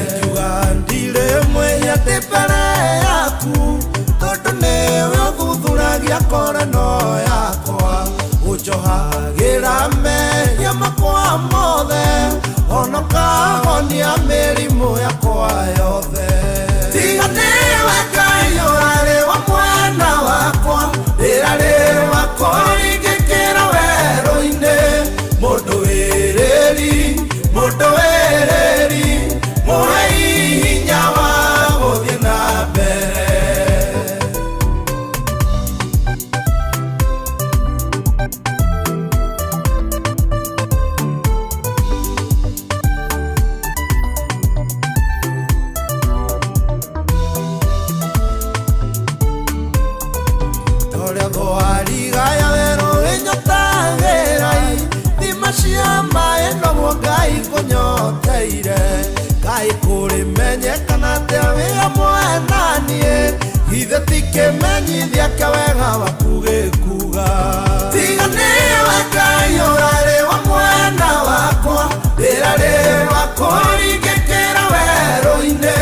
Ingiuga ndirĩ mwĩhia ndĩ mbere yaku, tondũ nĩwe ũthuthuragia ngoro ĩno yakwa. Ũnjohagĩra mehia makwa mothe, ona ũkahonia mĩrimũ yakwa yothe. Tiga nĩwe Ngai ũrarĩ wa mwena wakwa, ndĩrarĩ wa kũringĩkĩra werũ-inĩ. Mũndũ wĩrĩri, mũndũ wĩrĩri, mũhei hinya wa gũthiĩ na mbere. Torĩa thwariga ya werũ ĩnyotagĩra-ĩ, thima cia maĩ noguo Ngai kũnyoteire. Ngai kũrĩmenyekana atĩa wĩ hamwe na niĩ, githĩ ti kĩmenyithia kĩa wega waku gĩkuga. Tiga nĩwe Ngai ũrarĩ wa mwena wakwa, ndĩrarĩ wa kũringĩkĩra werũ-inĩ.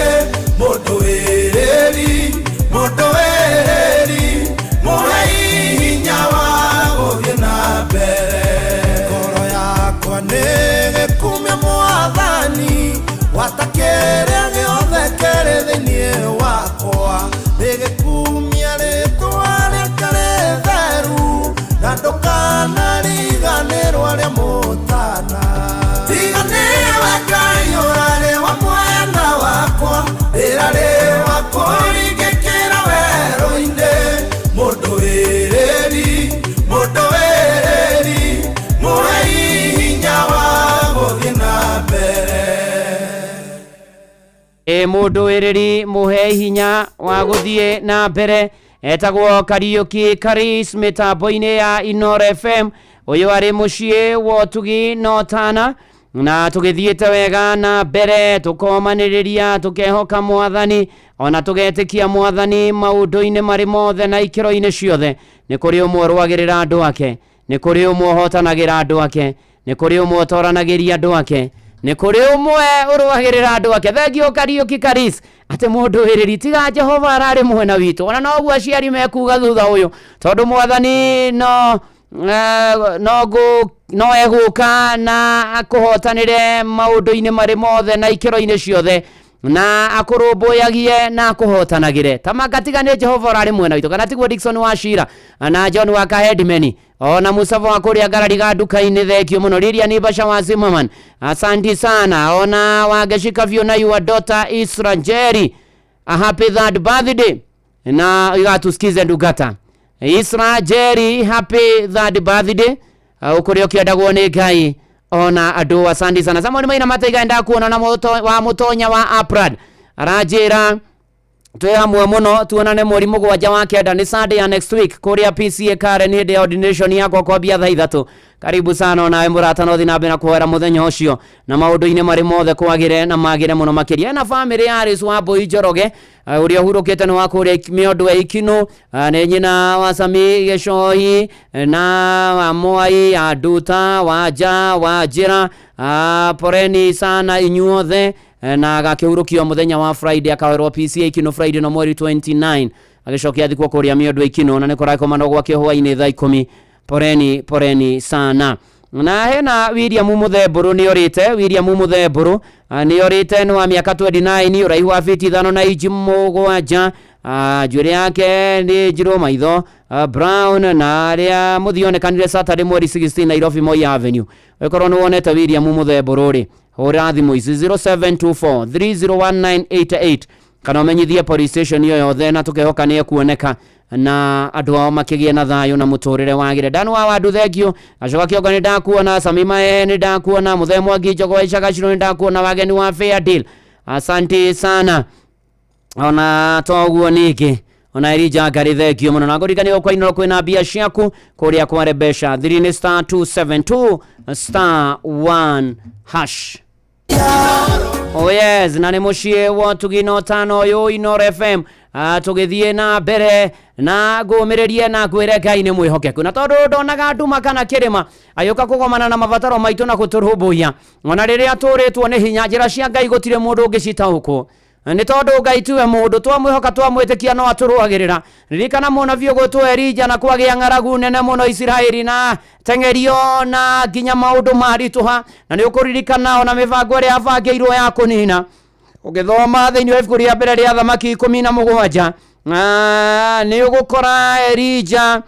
Mũndũ wĩrĩri, mũndũ wĩrĩri, mũhei hinya wa gũthiĩ na mbere. Ngoro yakwa nĩ gĩkumia Mwathani, gwata kĩrĩa gĩothe kĩrĩ thĩinĩ wakwa. Nĩ gĩkumia rĩtwa rĩake rĩtheru, na ndũkanariganĩrwo arĩa mũtana. Tiga nĩwe Ngai ũrarĩ wa mwena wakwa, ndĩrarĩ wa kũringĩkĩra werũ-inĩ. Mũndũ wĩrĩri, mũndũ wĩrĩri, mũhei hinya wa gũthiĩ na mbere. Ĩ mũndũ wĩrĩri mũhe hinya wa gũthiĩ na mbere. Etagwo Kariuki Karis mĩtambo-inĩ ya Inoro FM. Ũyũ arĩ mũciĩ wa ũtugi no tana na tũgĩthiĩte wega na mbere, tũkomanĩrĩria, tũkehoka Mwathani ona tũgetĩkia Mwathani maũndũ-inĩ marĩ mothe na ikĩro-inĩ ciothe. Nĩ kũrĩ ũmwe ũrũagĩrĩra andũ ake, nĩ kũrĩ ũmwe ũhotanagĩra andũ ake, nĩ kũrĩ ũmwe ũtoranagĩria andũ ake, nĩ kũrĩ ũmwe ũrũagĩrĩra andũ ake. Thengio Kariuki Karis atĩ mũndũ wĩrĩri tiga Jehova ararĩ mwena witũ. Ona noguo aciari mekuga thutha ũyũ, tondũ Mwathani no no egũka na akũhotanĩre maũndũ-inĩ marĩ mothe na ikĩro-inĩ ciothe, na akũrũmbũyagie na akũhotanagĩre. Ta makatiga nĩ Jehova ũrarĩ mwena witũ, kana tiguo Dickson wa Shira na John wa Kahedimeni ona Musafa wa kũrĩa ngarariga nduka-inĩ. Thengio mũno. Lilian Basha wa Zimmerman, asanti sana. Ona wangecika biũ na your daughter Isra Njeri, a happy third birthday, na igatusikize ndungata Isra Jerry, happy third birthday, ũkũrĩa ũkĩendagwo nĩ Ngai ona andũ. Asante sana. Samuel Maina Mataiga, ndakuona na wa mũtonya wa Aprad aranjĩra twĩ hamwe mũno, tuonane mweri 7 wa 9 nĩ Sunday ya next week kũrĩa PCA Karen hĩndĩ ya ordination yakwa kwambia thaa 3. Karibu sana onawe mũrata, no thiĩ na mbere na kũhoera mũthenya ũcio na maũndũ-inĩ marĩ mothe kwagĩre na magĩre mũno makĩria. Na famĩlĩ ya Alice wa Mbui Njoroge, ũrĩa ũhurũkĩte nĩ wa kũrĩa mĩondo ya Ikinũ, nĩ nyina wa Sami Gĩcohi na wa Mwai ya Nduta wa Nja wa Njĩra. Poreni sana inyuothe. Na agakĩhurũkio mũthenya wa Friday, akawerwo PCA Ikinũ Friday no mweri 29, agĩcokia thikwo kũrĩa mĩondo Ikinũ na nĩ kũrakomano gwake hwaĩ-inĩ thaa 10. Poreni, poreni sana. Na hena William Muthemburu nĩ orĩte. William Muthemburu nĩ orĩte, nĩ wa mĩaka 29, ũraihu wa fiti 5 na inchi 7, njuĩrĩ yake nĩ njirũ, maitho brown, na arĩa mũthionekanire Saturday mweri 16 Nairobi Moi Avenue. Ũkorwo nĩ wonete William Muthemburu rĩ, hũrĩra thimũ ici 0724 301988 kana ũmenyithie police station ĩyo yothe na tũkehoka nĩ ekuoneka. Na andũ ao makĩgĩe na thayũ na mũtũrĩre wagĩre. Dan wa Wandu, thengio. Acoka Kĩongo, nĩ ndakuona. Samima nĩ ndakuona. Mũthee Mwangi Njogo wa Icagaciro, nĩ ndakuona. Wageni wa Fair Deal, asante sana. Ona toguo ningĩ ona Elija Ngari, thengio mũno. Na ngũririkanie kwa Inoro kwĩna mbia ciaku kũrĩa kware mbeca thiri nĩ *272*1#. Oh yes, na nĩ mũciĩ wa ũtugi na ũtano ũyũ Inoro FM. Tũgĩthiĩ na mbere na ngũmĩrĩrie na ngwĩre Ngai nĩ mwĩhokeku, na tondũ ndonaga nduma kana kĩrĩma, agĩũka kũgomana na mabataro maitũ na gũtũrũmbũiya ona rĩrĩa tũrĩtwo nĩ hinya. Njĩra cia Ngai gũtirĩ mũndũ ũngĩcitaũkwo, nĩ tondũ Ngai tiwe mũndũ. Twamwĩhoka, twamwĩtĩkia, no atũrũagĩrĩra. Ririkana mũnabii ũgwĩtwo Elija, na kwagĩa ng'aragu nene mũno Isiraeli na teng'erio na nginya maũndũ maritũha, na nĩ ũkũririkana ona mĩbango ĩrĩa yabangĩirwo ya kũnina. Ũgĩthoma thĩinĩ wa ibuku rĩa mbere rĩa Thamaki 17, nĩ ũgũkora Elija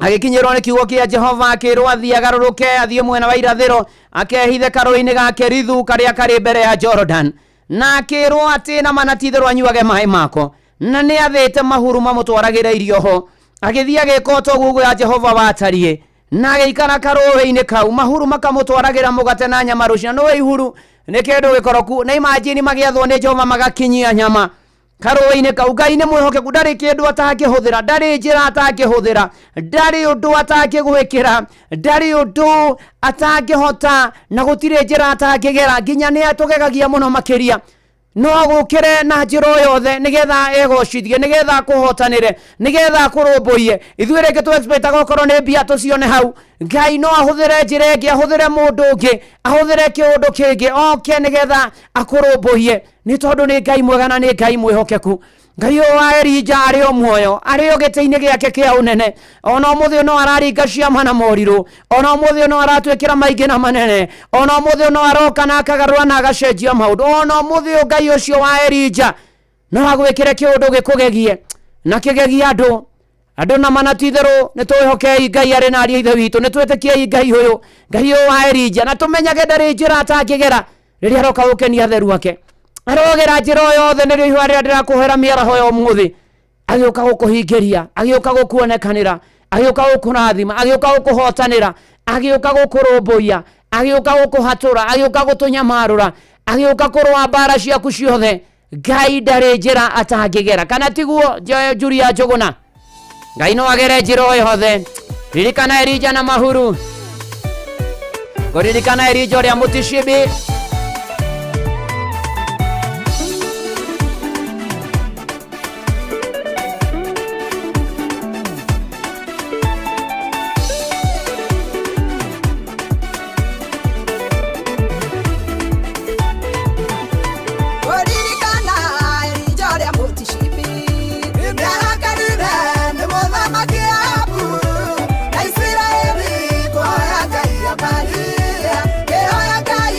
agĩkinyĩrwo nĩ kiugo kĩa Jehova, akĩrwo athiĩ agarũrũke athiĩ mwena wa irathĩro, akehithe karũĩ-inĩ ga Kerithu karĩa karĩ mbere ya Jordan, na akĩrwo atĩ na mana ti itherũ anyuage maĩ mako, na nĩ athĩte mahuru mamũtwaragĩre irio ho. Agĩthiĩ agĩka o ta ũguo ya Jehova watariĩ, na agĩikara karũĩ-inĩ kau, mahuru makamũtwaragĩra mũgate na nyama rũcinĩ. Nĩwe ihuru nĩ kĩndũ gĩkoroku, na imagine magĩathwo nĩ Jehova magakinyia nyama karũĩ-inĩ kau. Ngai nĩ mwĩhokeku, ndarĩ kĩndũ atangĩhũthĩra, ndarĩ njĩra atangĩhũthĩra, ndarĩ ũndũ atangĩgwĩkĩra, ndarĩ ũndũ atangĩhota, na gũtirĩ njĩra atangĩgera. Nginya nĩ atũgegagia mũno makĩria, no agũkĩre na njĩra o yothe nĩgetha egocithie, nĩgetha akũhotanĩre, nĩgetha akũrũmbũiye. Ithuĩ rĩngĩ tũ expectaga okorwo nĩ mbia tũcione hau. Ngai no ahũthĩre njĩra ĩngĩ, ahũthĩre mũndũ ũngĩ, ahũthĩre kĩũndũ kĩngĩ oke nĩgetha akũrũmbũiye, nĩ tondũ nĩ Ngai mwega na nĩ Ngai mwĩhokeku. Ngai ũyũ wa Elija arĩ o muoyo, arĩ o gĩtĩ-inĩ gĩake kĩa ũnene. Ona ũmũthĩ no araringa ciama na morirũ, ona ũmũthĩ no aratwĩkĩra maingĩ na manene, ona ũmũthĩ no aroka na akagarũra na agacenjia maũndũ. Ona ũmũthĩ ũyũ Ngai ũcio wa Elija no agwĩkĩre kĩũndũ gĩkũgegie na kĩgegie andũ. Andũ na mana ti itherũ nĩ twĩhokei Ngai arĩ na ariũ a ithe witũ, nĩ twĩtĩkiei Ngai ũyũ, Ngai ũyũ wa Elija, na tũmenyage ndarĩ njĩra atangĩgera rĩrĩa aroka gũkenia atheru ake. Arogera njĩra o yothe, nĩrĩo ihũa rĩrĩa ndĩrakũhera mĩaraho ya ũmũthĩ, agĩũka gũkũhingĩria, agĩũka gũkuonekanĩra, agĩũka gũkũrathima, agĩũka gũkũhotanĩra, agĩũka gũkũrũmbũiya, agĩũka gũkũhatũra, agĩũka gũtũnyamarũra, agĩũka kũrũa mbara ciaku ciothe. Ngai ndarĩ njĩra atangĩgera, kana tiguo Julia Njũgũna? Ngai no agere njĩra o yothe. Ririkana Elija na mahuru, ngũririkana Elija ũrĩa mũtishibi. Kũririkana Elija ũrĩa mũtishibi, nĩarakarire nĩ mũthamaki Ahabu na Isiraeli kũhoya Ngai ya Maria, kĩhoya Ngai.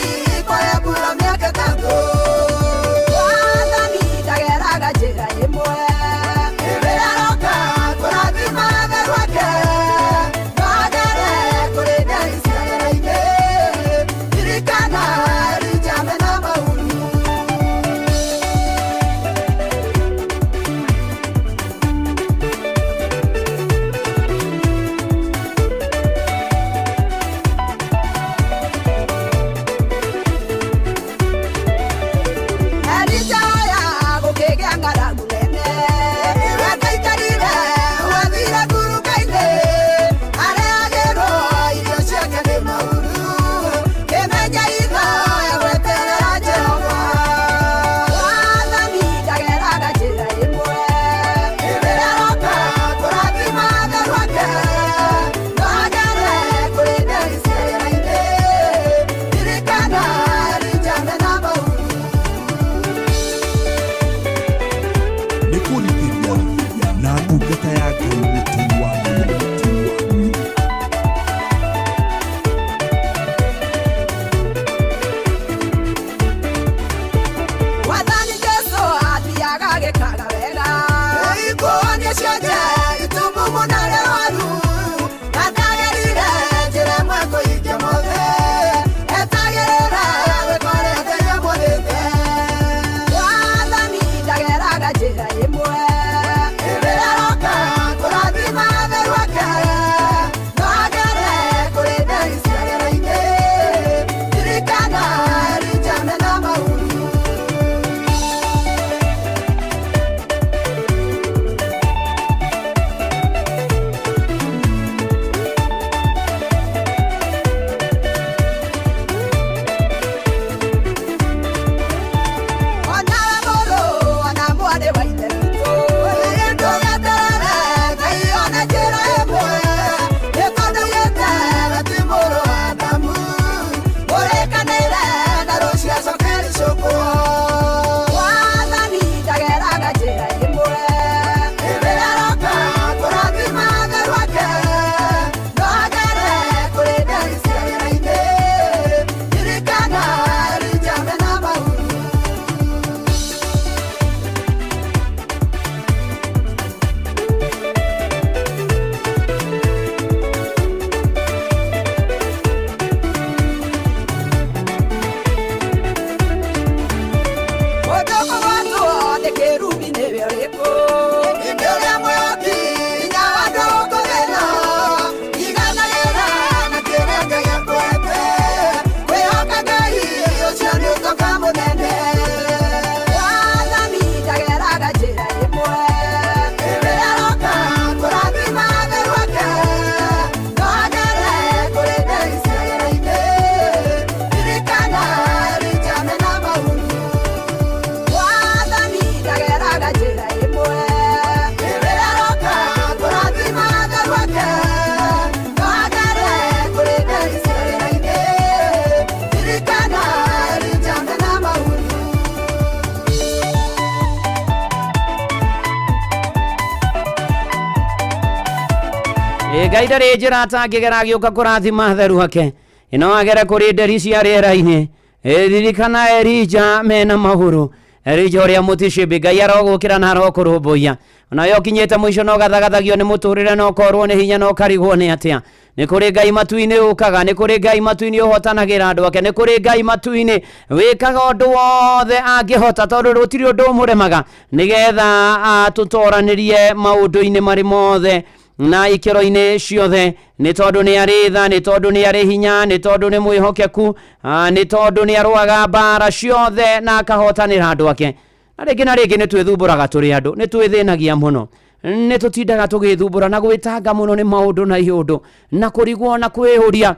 Ngai ndarĩ njĩra atangĩgera agĩũka kũrathima theru hake. Ĩno agere kũrĩ nderi cia rĩera-inĩ. Ririkana Elija mena mahuru. Elija ũrĩa mũticimbi, Ngai arogũkĩra na arokũrũmbũiya. Onawe ũkinyĩte mũico no gathagathagio nĩ mũtũrĩre na ũkorwo nĩ hinya na ũkarigwo nĩ atĩa. Nĩ kũrĩ Ngai matu-inĩ ũkaga, nĩ kũrĩ Ngai matu-inĩ ũhotanagĩra andũ ake, nĩ kũrĩ Ngai matu-inĩ wĩkaga ũndũ wothe angĩhota, tondũ gũtirĩ ũndũ ũmũremaga, nĩgetha atũtoranĩrie maũndũ-inĩ marĩ mothe na ikĩro-inĩ ciothe, nĩ tondũ nĩ arĩ tha, nĩ tondũ nĩ arĩ hinya, nĩ tondũ nĩ mwĩhokeku, nĩ tondũ nĩ arũaga mbara ciothe na akahotanĩra andũ ake. Na rĩngĩ na rĩngĩ nĩ twĩthumbũraga tũrĩ andũ, nĩ twĩthĩnagia mũno, nĩ tũtindaga tũgĩthumbũra na gwĩtanga mũno nĩ maũndũ na iũndũ na kũrigwo na kwĩyũria,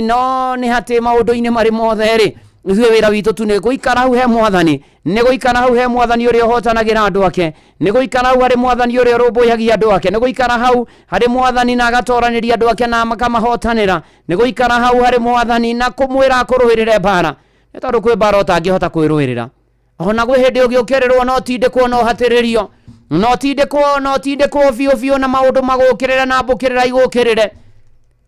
no nĩ hatĩ maũndũ-inĩ marĩ mothe rĩ, ithuĩ wĩra witũ tu nĩ gũikara hau he mwathani, nĩ gũikara hau he mwathani ũrĩa ũhotanagĩra andũ ake, nĩ gũikara hau harĩ mwathani ũrĩa ũrũmbũyagia andũ ake, nĩ gũikara hau harĩ mwathani na agatoranĩria andũ ake na akamahotanĩra, nĩ gũikara hau harĩ mwathani na kũmwĩra akũrũĩrĩre mbara, nĩ tondũ kwĩ mbara ũtangĩhota kwĩrũĩrĩra. Ona gwĩ hĩndĩ ũgĩũkĩrĩrwo no tindĩkwo no hatĩrĩrio, no tindĩkwo no tindĩkwo biũ biũ na maũndũ magũkĩrĩre na mbũkĩrĩra igũkĩrĩre,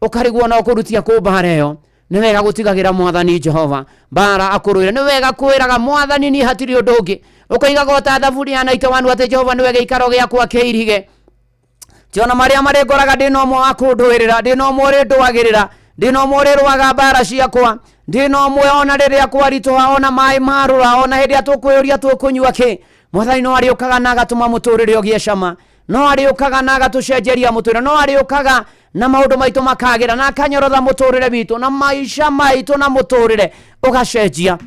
ũkarigwo no kũrutia kũ mbara ĩyo. Nĩ wega gũtigagĩra mwathani Jehova mbara akũrũĩre, nĩ wega kwĩraga mwathani niĩ hatirĩ ũndũ ũngĩ, ũkoigaga ota thaburi ya 91 atĩ Jehova nĩwe gĩikaro gĩakwa kĩirige, tiona marĩa marĩ ngoraga ndĩ na ũmwe wa kũndũĩrĩra, ndĩ na ũmwe ũrĩndũagĩrĩra, ndĩ na ũmwe ũrĩrũaga mbara ciakwa, ndĩ na ũmwe ona rĩrĩa kwaritũha, ona maĩ marũra, ona hĩndĩ ĩrĩa tũkwĩyũria tũkũnyua kĩ, mwathani no arĩũkaga na agatũma mũtũrĩre ũgĩe cama, no arĩũkaga na agatũcenjeria mũtũrĩre, no arĩũkaga na maũndũ maitũ makagĩra na akanyorotha mũtũrĩre witũ na maica maitũ na mũtũrĩre ũgacenjia.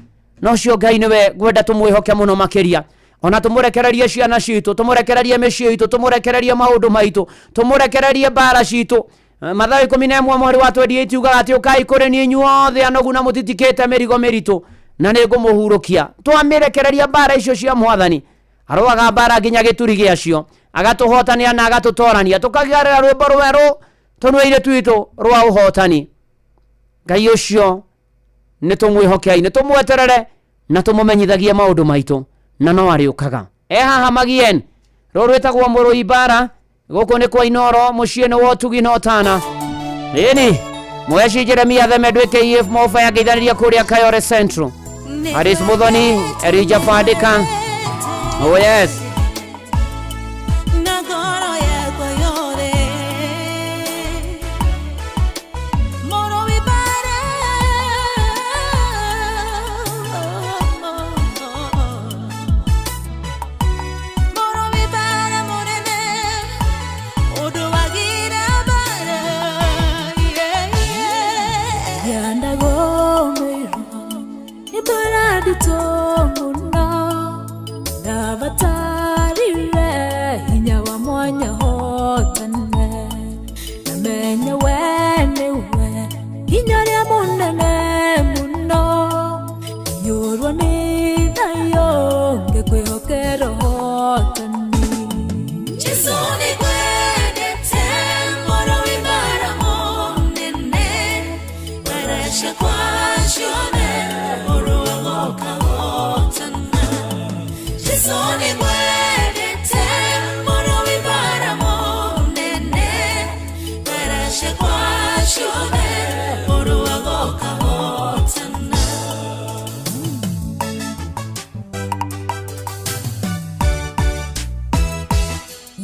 Na ũcio Ngai nĩwe ngwenda tũmwĩhoke mũno makĩria, ona tũmũrekererie ciana citũ, tũmũrekererie mĩciĩ itũ, tũmũrekererie maũndũ maitũ, tũmũrekererie mbara citũ. Mathayo 11 mũhari wa 28 ugaga atĩ ũkai kũrĩ niĩ inyuothe anogu na mũtitikĩte mĩrigo mĩritũ na nĩ ngũmũhurũkia. Twamĩrekereria mbara icio cia mwathani, arũaga mbara nginya gĩturi gĩacio, agatũhotanĩra na agatũtorania, tũkagarĩra rwĩmbo rwerũ tũnua-inĩ twitũ rwa ũhotani. Ngai ũcio nĩ tũmwĩhokei, nĩ tũmweterere na tũmũmenyithagie maũndũ maitũ, na no arĩũkaga. E haha Magien, rũrũ rwĩtagwo Mũrũi Mbara, gũkũ nĩ kwa Inoro, mũciĩ nĩ wa ũtugi na ũtana. Ĩni Mweci Jeremia Theme ndwĩke EF Mofa yangeithanĩria kũrĩa Kayore Central. Aris Muthoni, Elijah Fadika. Oh yes. Na ngoro yakwa yothe. Mũrũi Mbara. Mũrũi Mbara mũnene, ũndũagĩra mbara. Yeah, yeah. Yandagũmĩrwo nĩ mbara nditũ mũno, ndabatarire hinya wa mwanya hotane, na menye we nĩwe hinya ũrĩa mũnene mũno, nyũrwo nĩ thayũ ngĩkwĩhokera ũhotani. Jesũ nĩngwendete, Mũrũi Mbara mũnene, mbara ciakwa ciothe ũrũaga ũkahotana. Jesũ nĩngwendete, Mũrũi Mbara mũnene, mbara ciakwa ciothe ũrũaga ũkahotana.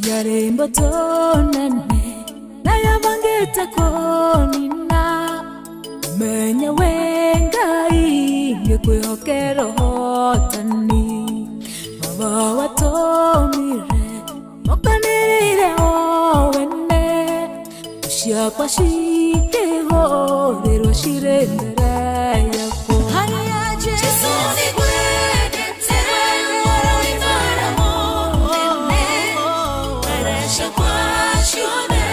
Yarĩ mbũtũ nene na yabangĩte kũnina, menye we Ngai ngĩkwĩhokera ũhotani. Baba watũmire mokanĩrĩire o wene, thũ ciakwa cikĩhũrĩrwo cirĩ mbere yakwa. Jesũ nĩngwendete, Mũrũi Mbara mũnene, mbara ciakwa ciothe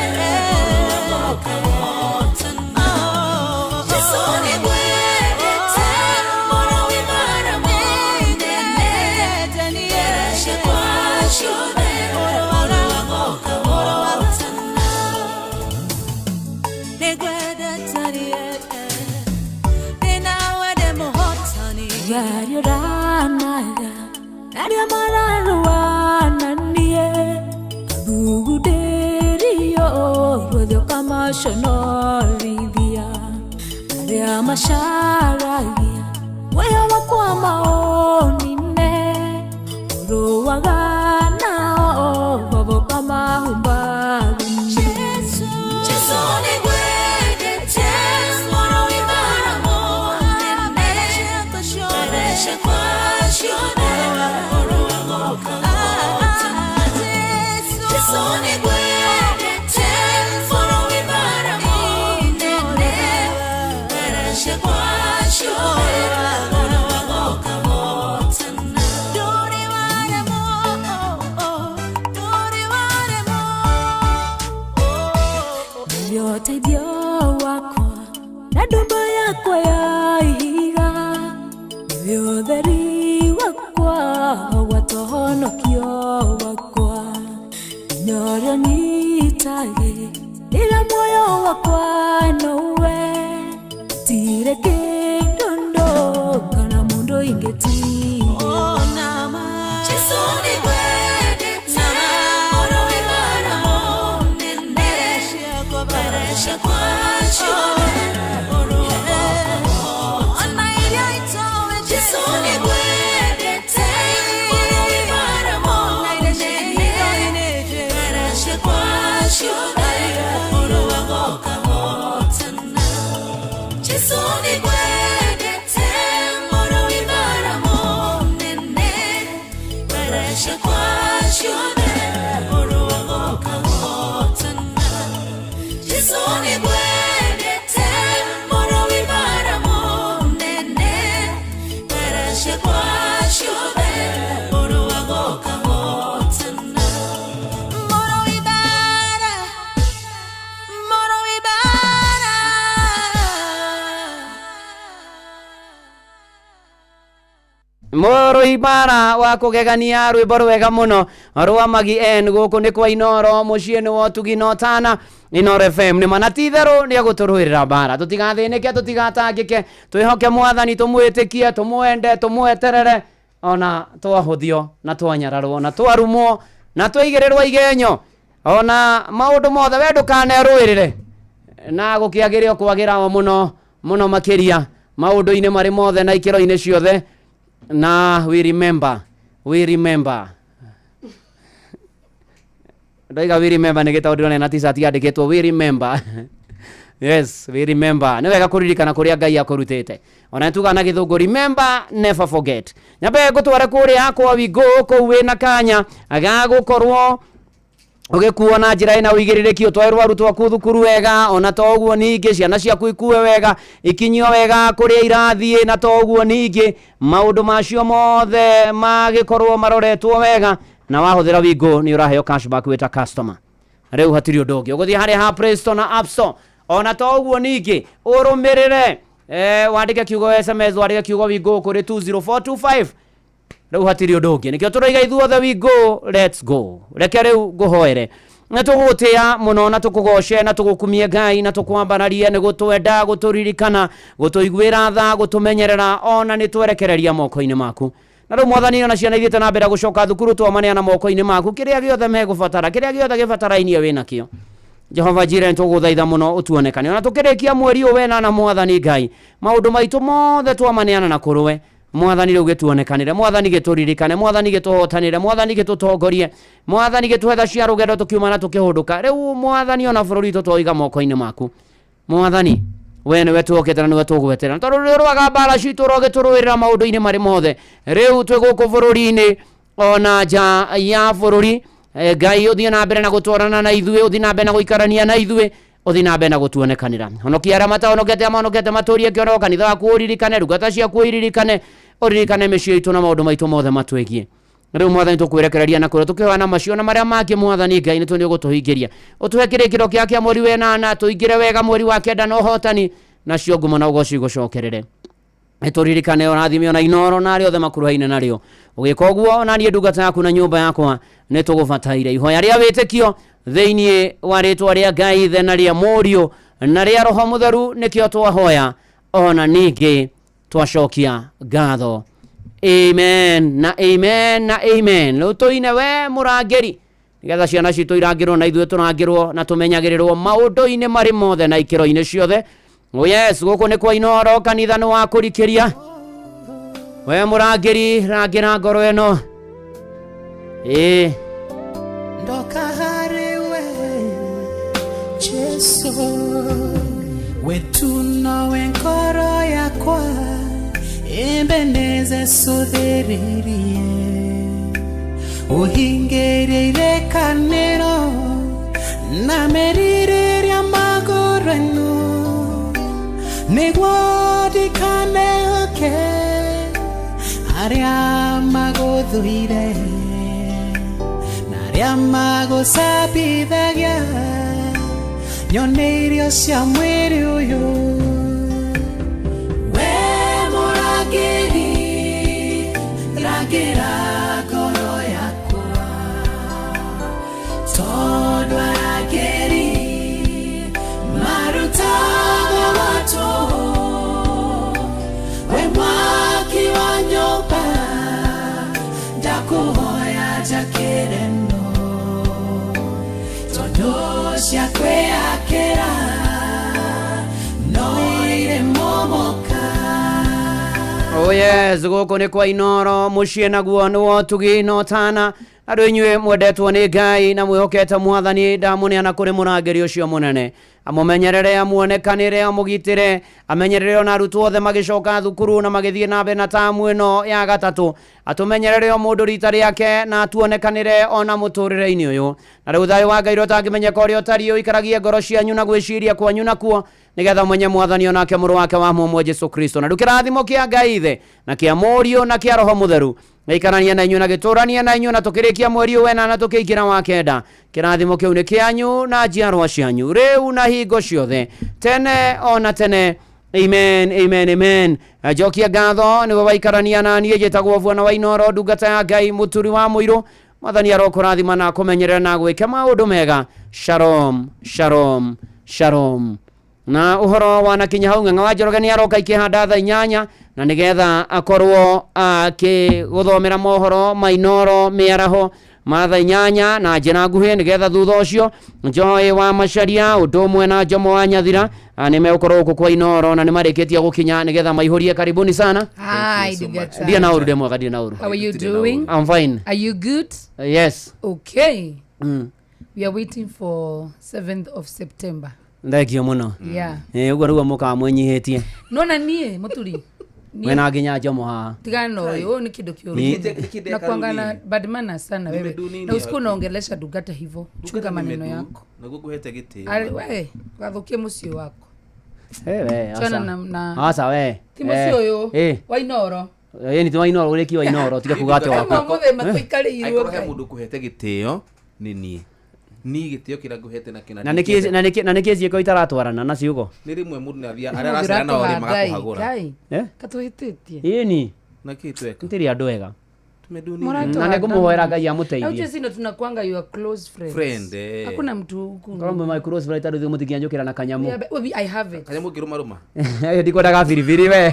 ũrũaga ũkahotana. Jesũ nĩngwendete, Mũrũi Mbara mũnene, mbara ciakwa ciothe ũrũaga ũkahotana. Nĩngwendete niĩ, ndĩ nawe ndĩ mũhotani. Ngariũranaga arĩa mararũa na niĩ, athugundĩrio ruothe ũkamarutĩra. Ũconorithia arĩa macaragia muoyo wakwa maũnine, ũrũaga nao goboka mahumbaga. Jesu nĩngwendete, mũrũi bara mũnene, ciakwa ciothe, ũrũagoka Jesu nĩngwendete, mũrũi bara mũnene, ciakwa ciothe, ũrũagoka hotana. Ndũrĩ waremwo, ndũrĩ waremwo. Nĩwe ũteithio wakwa na ndũmba yakwa ya ihiga, nĩwe ũtheri wakwa gwata ũhonokio wakwa, hinya ũrĩa ũnyitagĩrĩra muoyo wakwa nowe, gũtirĩ kĩndũ ndũ kana mũndũ ingĩtigĩra. Jesu nĩngwendete, mũrũi bara mũnene, ciakwa ciothe, ũrũagoka Jesu nĩngwendete, mũrũi bara mũnene, ciakwa ciothe, ũrũagoka hotana. Jesu nĩngwendete, mũrũi bara mũnene, ciakwa ciothe, ũrũagoka hotana. Jesu nĩngwendete, mũrũi bara mũnene, ciakwa ciothe, ũrũagoka hotana. Mũrũi bara, mũrũi bara. Mũrũi bara wa kũgegania, rwĩmbo rwega mũno rwa Magi N. Gũkũ nĩ kwa Inoro, mũciĩ nĩ wa ũtugi na ũtana, Inoro FM. Nĩ mana ti itherũ nĩ egũtũrũĩrĩra mbara. Tũtigathĩnĩke, tũtigatangĩke, twĩhoke Mwathani, tũmwĩtĩkie, tũmwende, tũmweterere, ona twahũthio na twanyararwo na twarumwo na twaigĩrĩrwo igenyo, ona maũndũ mothe, we ndũkanerũĩrĩre na gũkĩagĩre o kwagĩra o mũno mũno makĩria maũndũ-inĩ marĩ mothe na ikĩro-inĩ ciothe. Na we remember, we remember, ndoiga we remember nĩ gĩtaũ ndĩrona na t-shirt yandĩkĩtwo "We remember". Yes, we remember. Nĩ wega kũririkana kũrĩa Ngai akũrutĩte. Ona nĩ tugaga na Gĩthũngũ, "Remember, never forget." Nyambe ngũtware kũrĩa kwa Wingo, kũu wĩna kanya ga gũkorwo ũgĩkuo na njĩra ĩna ũigĩrĩrĩki, ũtwarĩrwo arutwo aku thukuru wega. Ona to ũguo ningĩ, ciana ciaku ikue wega, ikinyio wega kũrĩa irathiĩ. Na to ũguo ningĩ, maũndũ macio mothe magĩkorwo maroretwo wega. Na wahũthĩra Wingo nĩ ũraheo cashback wĩta customer. Rĩu hatirĩ ũndũ ũngĩ, ũgũthiĩ harĩa ha Play Store na App Store. Ona to ũguo ningĩ, ũrũmĩrĩre, wandĩke kiugo SMS, wandĩke kiugo Wingo kũrĩ 20425. Rĩu hatirĩ ũndũ ũngĩ, nĩkĩo tũroiga ithuothe, we go, let's go. Reke rĩu ngũhoere. Nĩ tũgũgũtĩa mũno na tũkũgoce na tũgũkumie Ngai na tũkwambararie nĩ gũtwenda, gũtũririkana, gũtũiguĩra tha, gũtũmenyerera, ona nĩ twerekereria moko-inĩ maku. Na rĩu Mwathani, ona ciana ithiĩte na mbere gũcoka thukuru, twamaneana moko-inĩ maku. Kĩrĩa gĩothe megũbatara, kĩrĩa gĩothe gĩbatarainie, wĩnakĩo. Jehova Jire, nĩtũgũthaitha mũno ũtuonekane ona tũkĩrĩkia mweri ũyũ wenana. Mwathani Ngai, maũndũ maitũ mothe twamaneana na kũrũwe. Mwathani, rĩu gĩtuonekanĩre. Mwathani, gĩtũririkane. Mwathani, gĩtũhotanĩre. Mwathani, gĩtũtongorie. Mwathani, gĩtũhe tha cia rũgendo tũkiuma na tũkĩhũndũka. Rĩu Mwathani, ona bũrũri witũ twoiga moko-inĩ maku. Mwathani, we nĩwe twokĩte na nĩwe tũgweterera, tondũ nĩ ũrũaga mbara citũ, ũrogĩtũrũĩrĩra maũndũ-inĩ marĩ mothe. Rĩu twĩ gũkũ bũrũri-inĩ ona nja ya bũrũri. Ngai, ũthiĩ na mbere na gũtwarana na ithuĩ, ũthiĩ na mbere na gũikarania na ithuĩ, ũthiĩ na mbere na gũtuonekanĩra. Honokia arĩa matahonokete, amahonokete matũrie kĩonoko. Kanitha waku ũririkane, ndungata ciaku ũiririkane, ũririkane mĩciĩ itũ na maũndũ maitũ mothe matwĩgiĩ. Rĩu Mwathani, tũkwĩrekereria na kũrĩa tũkĩhoya macio na marĩa mangĩ. Mwathani Ngai, nĩ tũ nĩ ũgũtũhingĩria, ũtũhe kĩrĩkĩro kĩa kĩa mweri wenana, tũingĩre wega mweri wa kenda na ũhotani, nacio ngumo na ũgoci gũcokerere. Nĩtũririkane, ũrathime ona Inoro na arĩa othe makuruhaine narĩo. Ũgĩka ũguo, ona niĩ ndungata yaku na nyũmba yakwa nĩ tũgũbataire. Ihoya rĩa wĩtĩkio thĩinĩ wa rĩtwa rĩa Ngai Ithe na rĩa Mũriũ na rĩa Roho Mũtheru nĩkĩo twahoya, ona ningĩ twacokia ngatho. Amen na amen na amen. Rĩu tũine "We Mũrangĩri". Nĩgetha ciana citũ irangĩrwo na ithuĩ tũrangĩrwo na tũmenyagĩrĩrwo maũndũ-inĩ marĩ mothe na ikĩro-inĩ ciothe. Oh yes, gũkũ nĩ kwa Inooro, kanitha nĩ wa kũrikĩria. We mũrangĩri, rangĩra ngoro ĩno. Ĩĩ. Ndoka harĩ we Jesu, wetu nowe ngoro yakwa imbeneze suthĩrĩrie ũhingĩrĩire kanĩro na merirĩria magũrũ ĩno nĩguo ndikanehoke arĩa magũthũire na arĩa magũcambithagia nyone irio cia mwĩrĩ ũyũ. We mũrangĩri, rangĩra ngoro yakwa, tondũ arangĩri marutaga matũhũ. We mwaki wa nyũmba, ndakũhoya njakĩre no, tondũ cia kwĩakĩra no irĩ momoka. Oh yes, gũkũ nĩ kwa Inooro, mũciĩ naguo nĩ wa ũtugi na ũtana. Andũ inyuĩ mwendetwo nĩ Ngai na mwĩhokete Mwathani, ndamũneana kũrĩ mũrangĩri ũcio mũnene. Amũmenyerere, amuonekanĩre, amũgitĩre, amenyerere ona arutwo othe magĩcoka thukuru na magĩthiĩ na mbere na tamu ĩno ya gatatũ. Atũmenyerere o mũndũ rita rĩake na atuonekanĩre ona mũtũrĩre-inĩ ũyũ. Na rĩu thayũ wa Ngai ũrĩa ũtangĩmenyeka ũrĩa ũtariĩ ũikaragie ngoro cianyu na gwĩciria kwanyu nakuo, nĩgetha mũmenye Mwathani onake mũrũ wake wa mũmwe Jesu Kristo. Na rĩu kĩrathimo kĩa Ngai Ithe na kĩa Mũriũ na kĩa Roho Mũtheru gĩikaranie na inyuĩ na gĩtũranie na inyuĩ na tũkĩrĩkia mweri ũyũ wena na tũkĩingĩra wa kenda. Kĩrathimo kĩu nĩ kĩanyu na njiarwa cianyu rĩu na hingo ciothe, tene ona tene. Amen, amen, amen. Njokia ngatho nĩwe waikarania na niĩ, njĩtagwo Bwana wa Inooro, ndungata ya Ngai, mũturi wa mũirũ. Mwathani arokũrathima na akũmenyerera na gwĩke maũndũ mega. Shalom, shalom, shalom. Na ũhoro wanakinya hau, Ng'ang'a wa Njoroge nĩ aroka ikĩhanda thaa 8 na nĩgetha akorwo akĩgũthomera mohoro ma Inooro mĩaraho ma thaa 8 na njĩra nguhĩ, nĩgetha thutha ũcio Joy wa Macharia ũndũ ũmwe na Jomo wa Nyathira nĩ megũkorwo gũkũ kwa Inooro na nĩ marĩkĩtie gũkinya nĩgetha maihũrie. Karibuni sana. Hi, Dugata. Ndirĩ na ũru, ndĩ mwega, ndirĩ na ũru. How are you doing? I'm fine. Are you good? Yes. Okay. We are waiting for 7th of September. Thengio mũno. Yeah. Ũguo nĩguo mũkaga mwĩnyihĩtie. Nona niĩ mũturi. Niĩ- Mwĩna nginya Jomo haha. Tigana na ũyũ, ũyũ nĩ kĩndũ Ni- kĩũru. Na kuangana bad manners sana wewe. Nimedu nini Na usikuwa hapo? unaongelesha Dugata hivyo. Chunga maneno yako. Naguo ngũhete gĩtĩo. Ari we, gathukie mũciĩ waku. Eh, we, Chana aca. na Aca we. Ti mũciĩ ũyũ Eh. wa Inooro. Ĩ nĩ wa Inooro, ũrĩki wa Inooro, tiga kuga atĩ Kama waku. ũmũthĩ matũikarĩirwo Angĩkorwo he Ngai. mũndũ ũkũhete gĩtĩo nĩ niĩ. Niĩ gĩtĩo kĩrĩa ngũhete nakĩo Na nĩkĩ na nĩkĩ na nĩkĩ ciĩko itaratwarana na ciugo? Nĩ rĩmwe mũndũ nĩ athiaga Mũndũ arĩa aracera nao rĩ ũratũha Ngai, magakũhagũra. Ngai. Eh? Katũhĩtĩtie. Ĩni. Na kĩ tweka? Ntirĩ andũ ega. Mũratũha Na nĩngũmũhoera Ngai Na amũteithie. uche sino tunakuanga your close friends. Friend, eh. Hakuna mtu huku. Korwo mwĩ my close friend tondũ ithuĩ mũtingĩanjũkĩra na kanyamũ. Yeah, but we- I have it. Kanyamũ ngĩrũmarũma. Ndikwendaga biribiri we.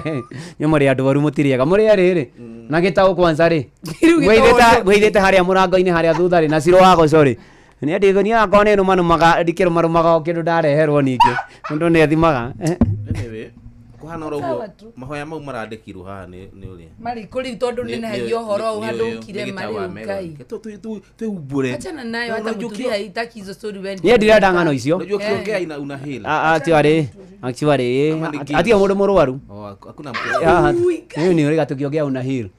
Nĩ mũrĩ andũ aru mũtirĩ ega. Mũrĩ erĩ rĩ. Na gĩtaũ kwanza rĩ. Rĩu gĩtaũ Mwĩithĩte harĩa mũrango-inĩ harĩa thutha rĩ na ciro wa goco rĩ. Nĩ ndĩ niĩ akorwo nĩ nũmanũmaga ndikĩrũmarũmaga o kĩndũ ndareherwo ningĩ. Mũndũ nĩ ethimaga. Anyway, kũhana oro Sawa ũguo tu. mahoya mau marandĩkirwo haha nĩ nĩ ũrĩa. Marĩ kũrĩ tondũ Nĩ- nĩnehagia nĩ- ũhoro nĩ hau handũ ũyũ, ũkire nĩ marĩ gĩtaũ wa Ngai. Meron. Twĩumbũre. Achana nayo hata Unajua mũturi haitaki hizo story wewe. Niĩ ndirenda ng'ano icio. Unajua ukiongea ina una heal. Actually, actually, Ama ni atia mũndũ mũrwaru. Oh, hakuna mtu. Haha, nĩ nĩ ũrĩga tũkĩongea una heal.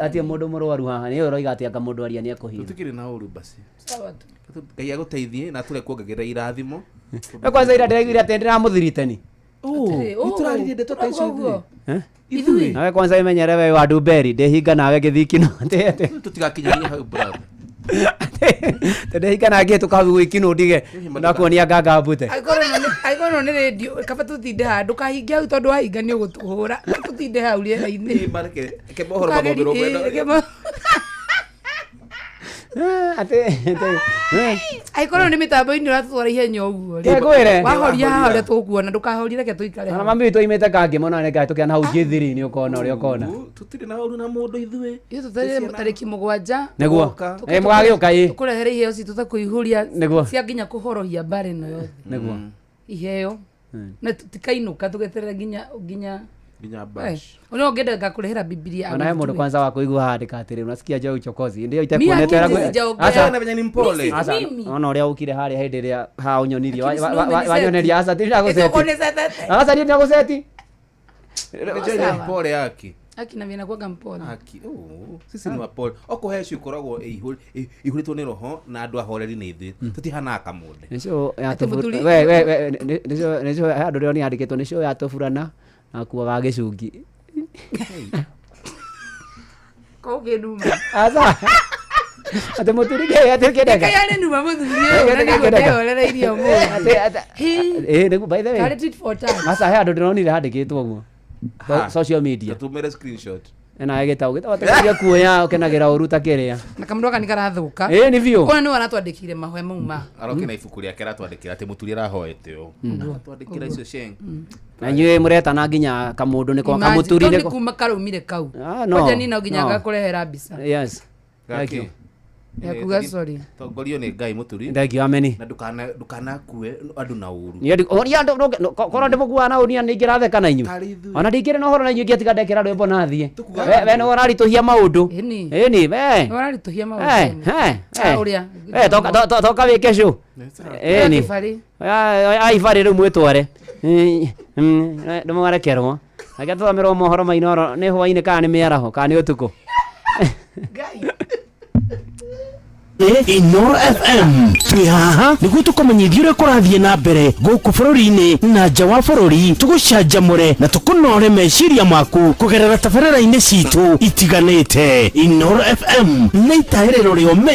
Atia mũndũ mũrwaru haha, nĩ ũroiga atĩ anga mũndũ aria nĩ ekũheal. Tũtikĩrĩ na ũru basi. Sawa tu. Ngai agũteithie na atũre kuongagĩrĩra irathimo. We kwanza ira ndĩraiguire atĩ ndĩramũthiritani. Oh, nĩtũraririe ndeto ta icio ithuĩ. Ithuĩ. Nawe kwanza imenyere we wa Ndumberi, ndĩhinga nawe gĩthikino. Tũtigakinyanĩrie hau brother. Ndĩhinga na ngĩhĩtũka hau gwĩkinwo ndige ndakuonia nganga mbute. Angĩkorwo nĩ radio kaba tũtinde haha ndũkahinge hau tondũ wahinga nĩ ũgũtũhũra tũtinde hau rĩera-inĩ. Reke mohoro mathomerwo mwena. Atĩ Angĩkorwo nĩ mĩtambo-inĩ ũratũtwara ihenya ũguo rĩ. Ĩ, ngwĩre. Wahoria haha ũrĩa tũkuona ndũkahorie reke tũikare Ona hau. mami witũ aimĩte kangĩ mũno nĩ tũkĩona hau gĩthiri nĩ ũkona ũrĩa ũkona. Tũtirĩ na ũru na mũndũ ithuĩ. Ithuĩ tũtarĩ tarĩki 7. Nĩguo. Ĩ, mũgagĩũka ĩ. Tũkũrehere iheo citũ ta kũihũria Nĩguo. cia nginya kũhorohia mbara ĩno yothe. Nĩguo. Iheo. Na tũtikainũka tũgeterera nginya nginya nginya Ona ũngĩenda ngakũrehera Bibilia. Ona he mũndũ kwanza wa kũigua handĩka atĩrĩ unasikia jo uchokozi ndio Mimi itakuonete akili sijaongea. Aca. Ona venye ni mpole. Aca, Mimi. ona ũrĩa ũkire harĩa hĩndĩ ĩrĩa ha ũnyonirie Lakini si umeniseti. wanyoneria aca ti Ĩtũ ndagũceti ũnisetete. aca niĩ ndagũceti Nĩ Sawa. mpole yake. Aki na mimi nakuwaga mpole. Aki, oh, sisi ni wapole. Oko he ikoragwo ihũrĩtwo nĩ roho na andũ ahoreri nĩ ithuĩ. Tũtihanaga kamũndĩ. Nĩcio Atĩ mũturi- we we we nĩcio nĩcio he handũ ndĩrona yandĩkĩtwo nĩcio yatũburana akuaga gĩcungi. Kau kĩnuma. Aca. Atĩ mũturi kĩ atĩ kĩndeka. Nĩkĩ yarĩ numa mũthuri ũyũ na nĩguo ndehorereirie ũmũthĩ. Ĩ nĩguo by the way. Karĩ tit for tat. Aca he handũ ndĩronire handĩkĩtwo ũguo. Ha. Social media. Tũtũmĩre screenshot. Ena gĩtaũ gĩtaũ atĩgeria kuoya ũkenagĩra ũru ta kĩrĩa. Na kamũndũ gaka nĩ karathũka. Ĩ, nĩ biũ. Kona nĩwe aratwandĩkire mahoya mau ma. Aroke na ibuku rĩake aratwandĩkĩra atĩ mũturi arahoete ũũ. Aratwandĩkĩra icio sheng. Na inyuĩ mũretana nginya kamũndũ nĩko Imagine, kamũturi kau nĩ nĩko. kuma karaumire kau. Ah, no, Kwanja niĩ no nginya no. ngakũrehera mbica. Yes. Thank Gakĩ. you. Ya kuga sorry. Tongorio nĩ Ngai mũturi. Thank you, ameni. Na ndũkanakue andũ na ũru. Niĩ oria andũ korwo ndĩmũkuaga na ũnia nĩ ingĩratheka na inyuĩ. Ona ndingĩrĩ na ũhoro na inyuĩ ingĩatiga ndekĩra rwĩmbo na thiĩ. We nĩwe ũraritũhia maũndũ. Ĩni. Ĩni we. Nĩwe ũraritũhia maũndũ. Eh, eh, Ah, eh. ũrĩa. Eh, toka wĩke cũ. Ĩni. Kĩbarĩ. Aibarĩ rĩu mwĩtware. Ndĩmwarekerwo. Reke tũthomerwo mohoro ma Inooro nĩ hwainĩ kana nĩ mĩaraho kana nĩ ũtukũ. Inoro FM twĩ haha nĩguo tũkũmenyithia ũrĩa kũrathiĩ na mbere gũkũ bũrũri-inĩ na nja wa bũrũri tũgũcanjamũre na tũkũnore meciria maku kũgerera tabarĩra-inĩ citũ itiganĩte. Inoro FM nĩ itaĩrĩro rĩa ũmenyo.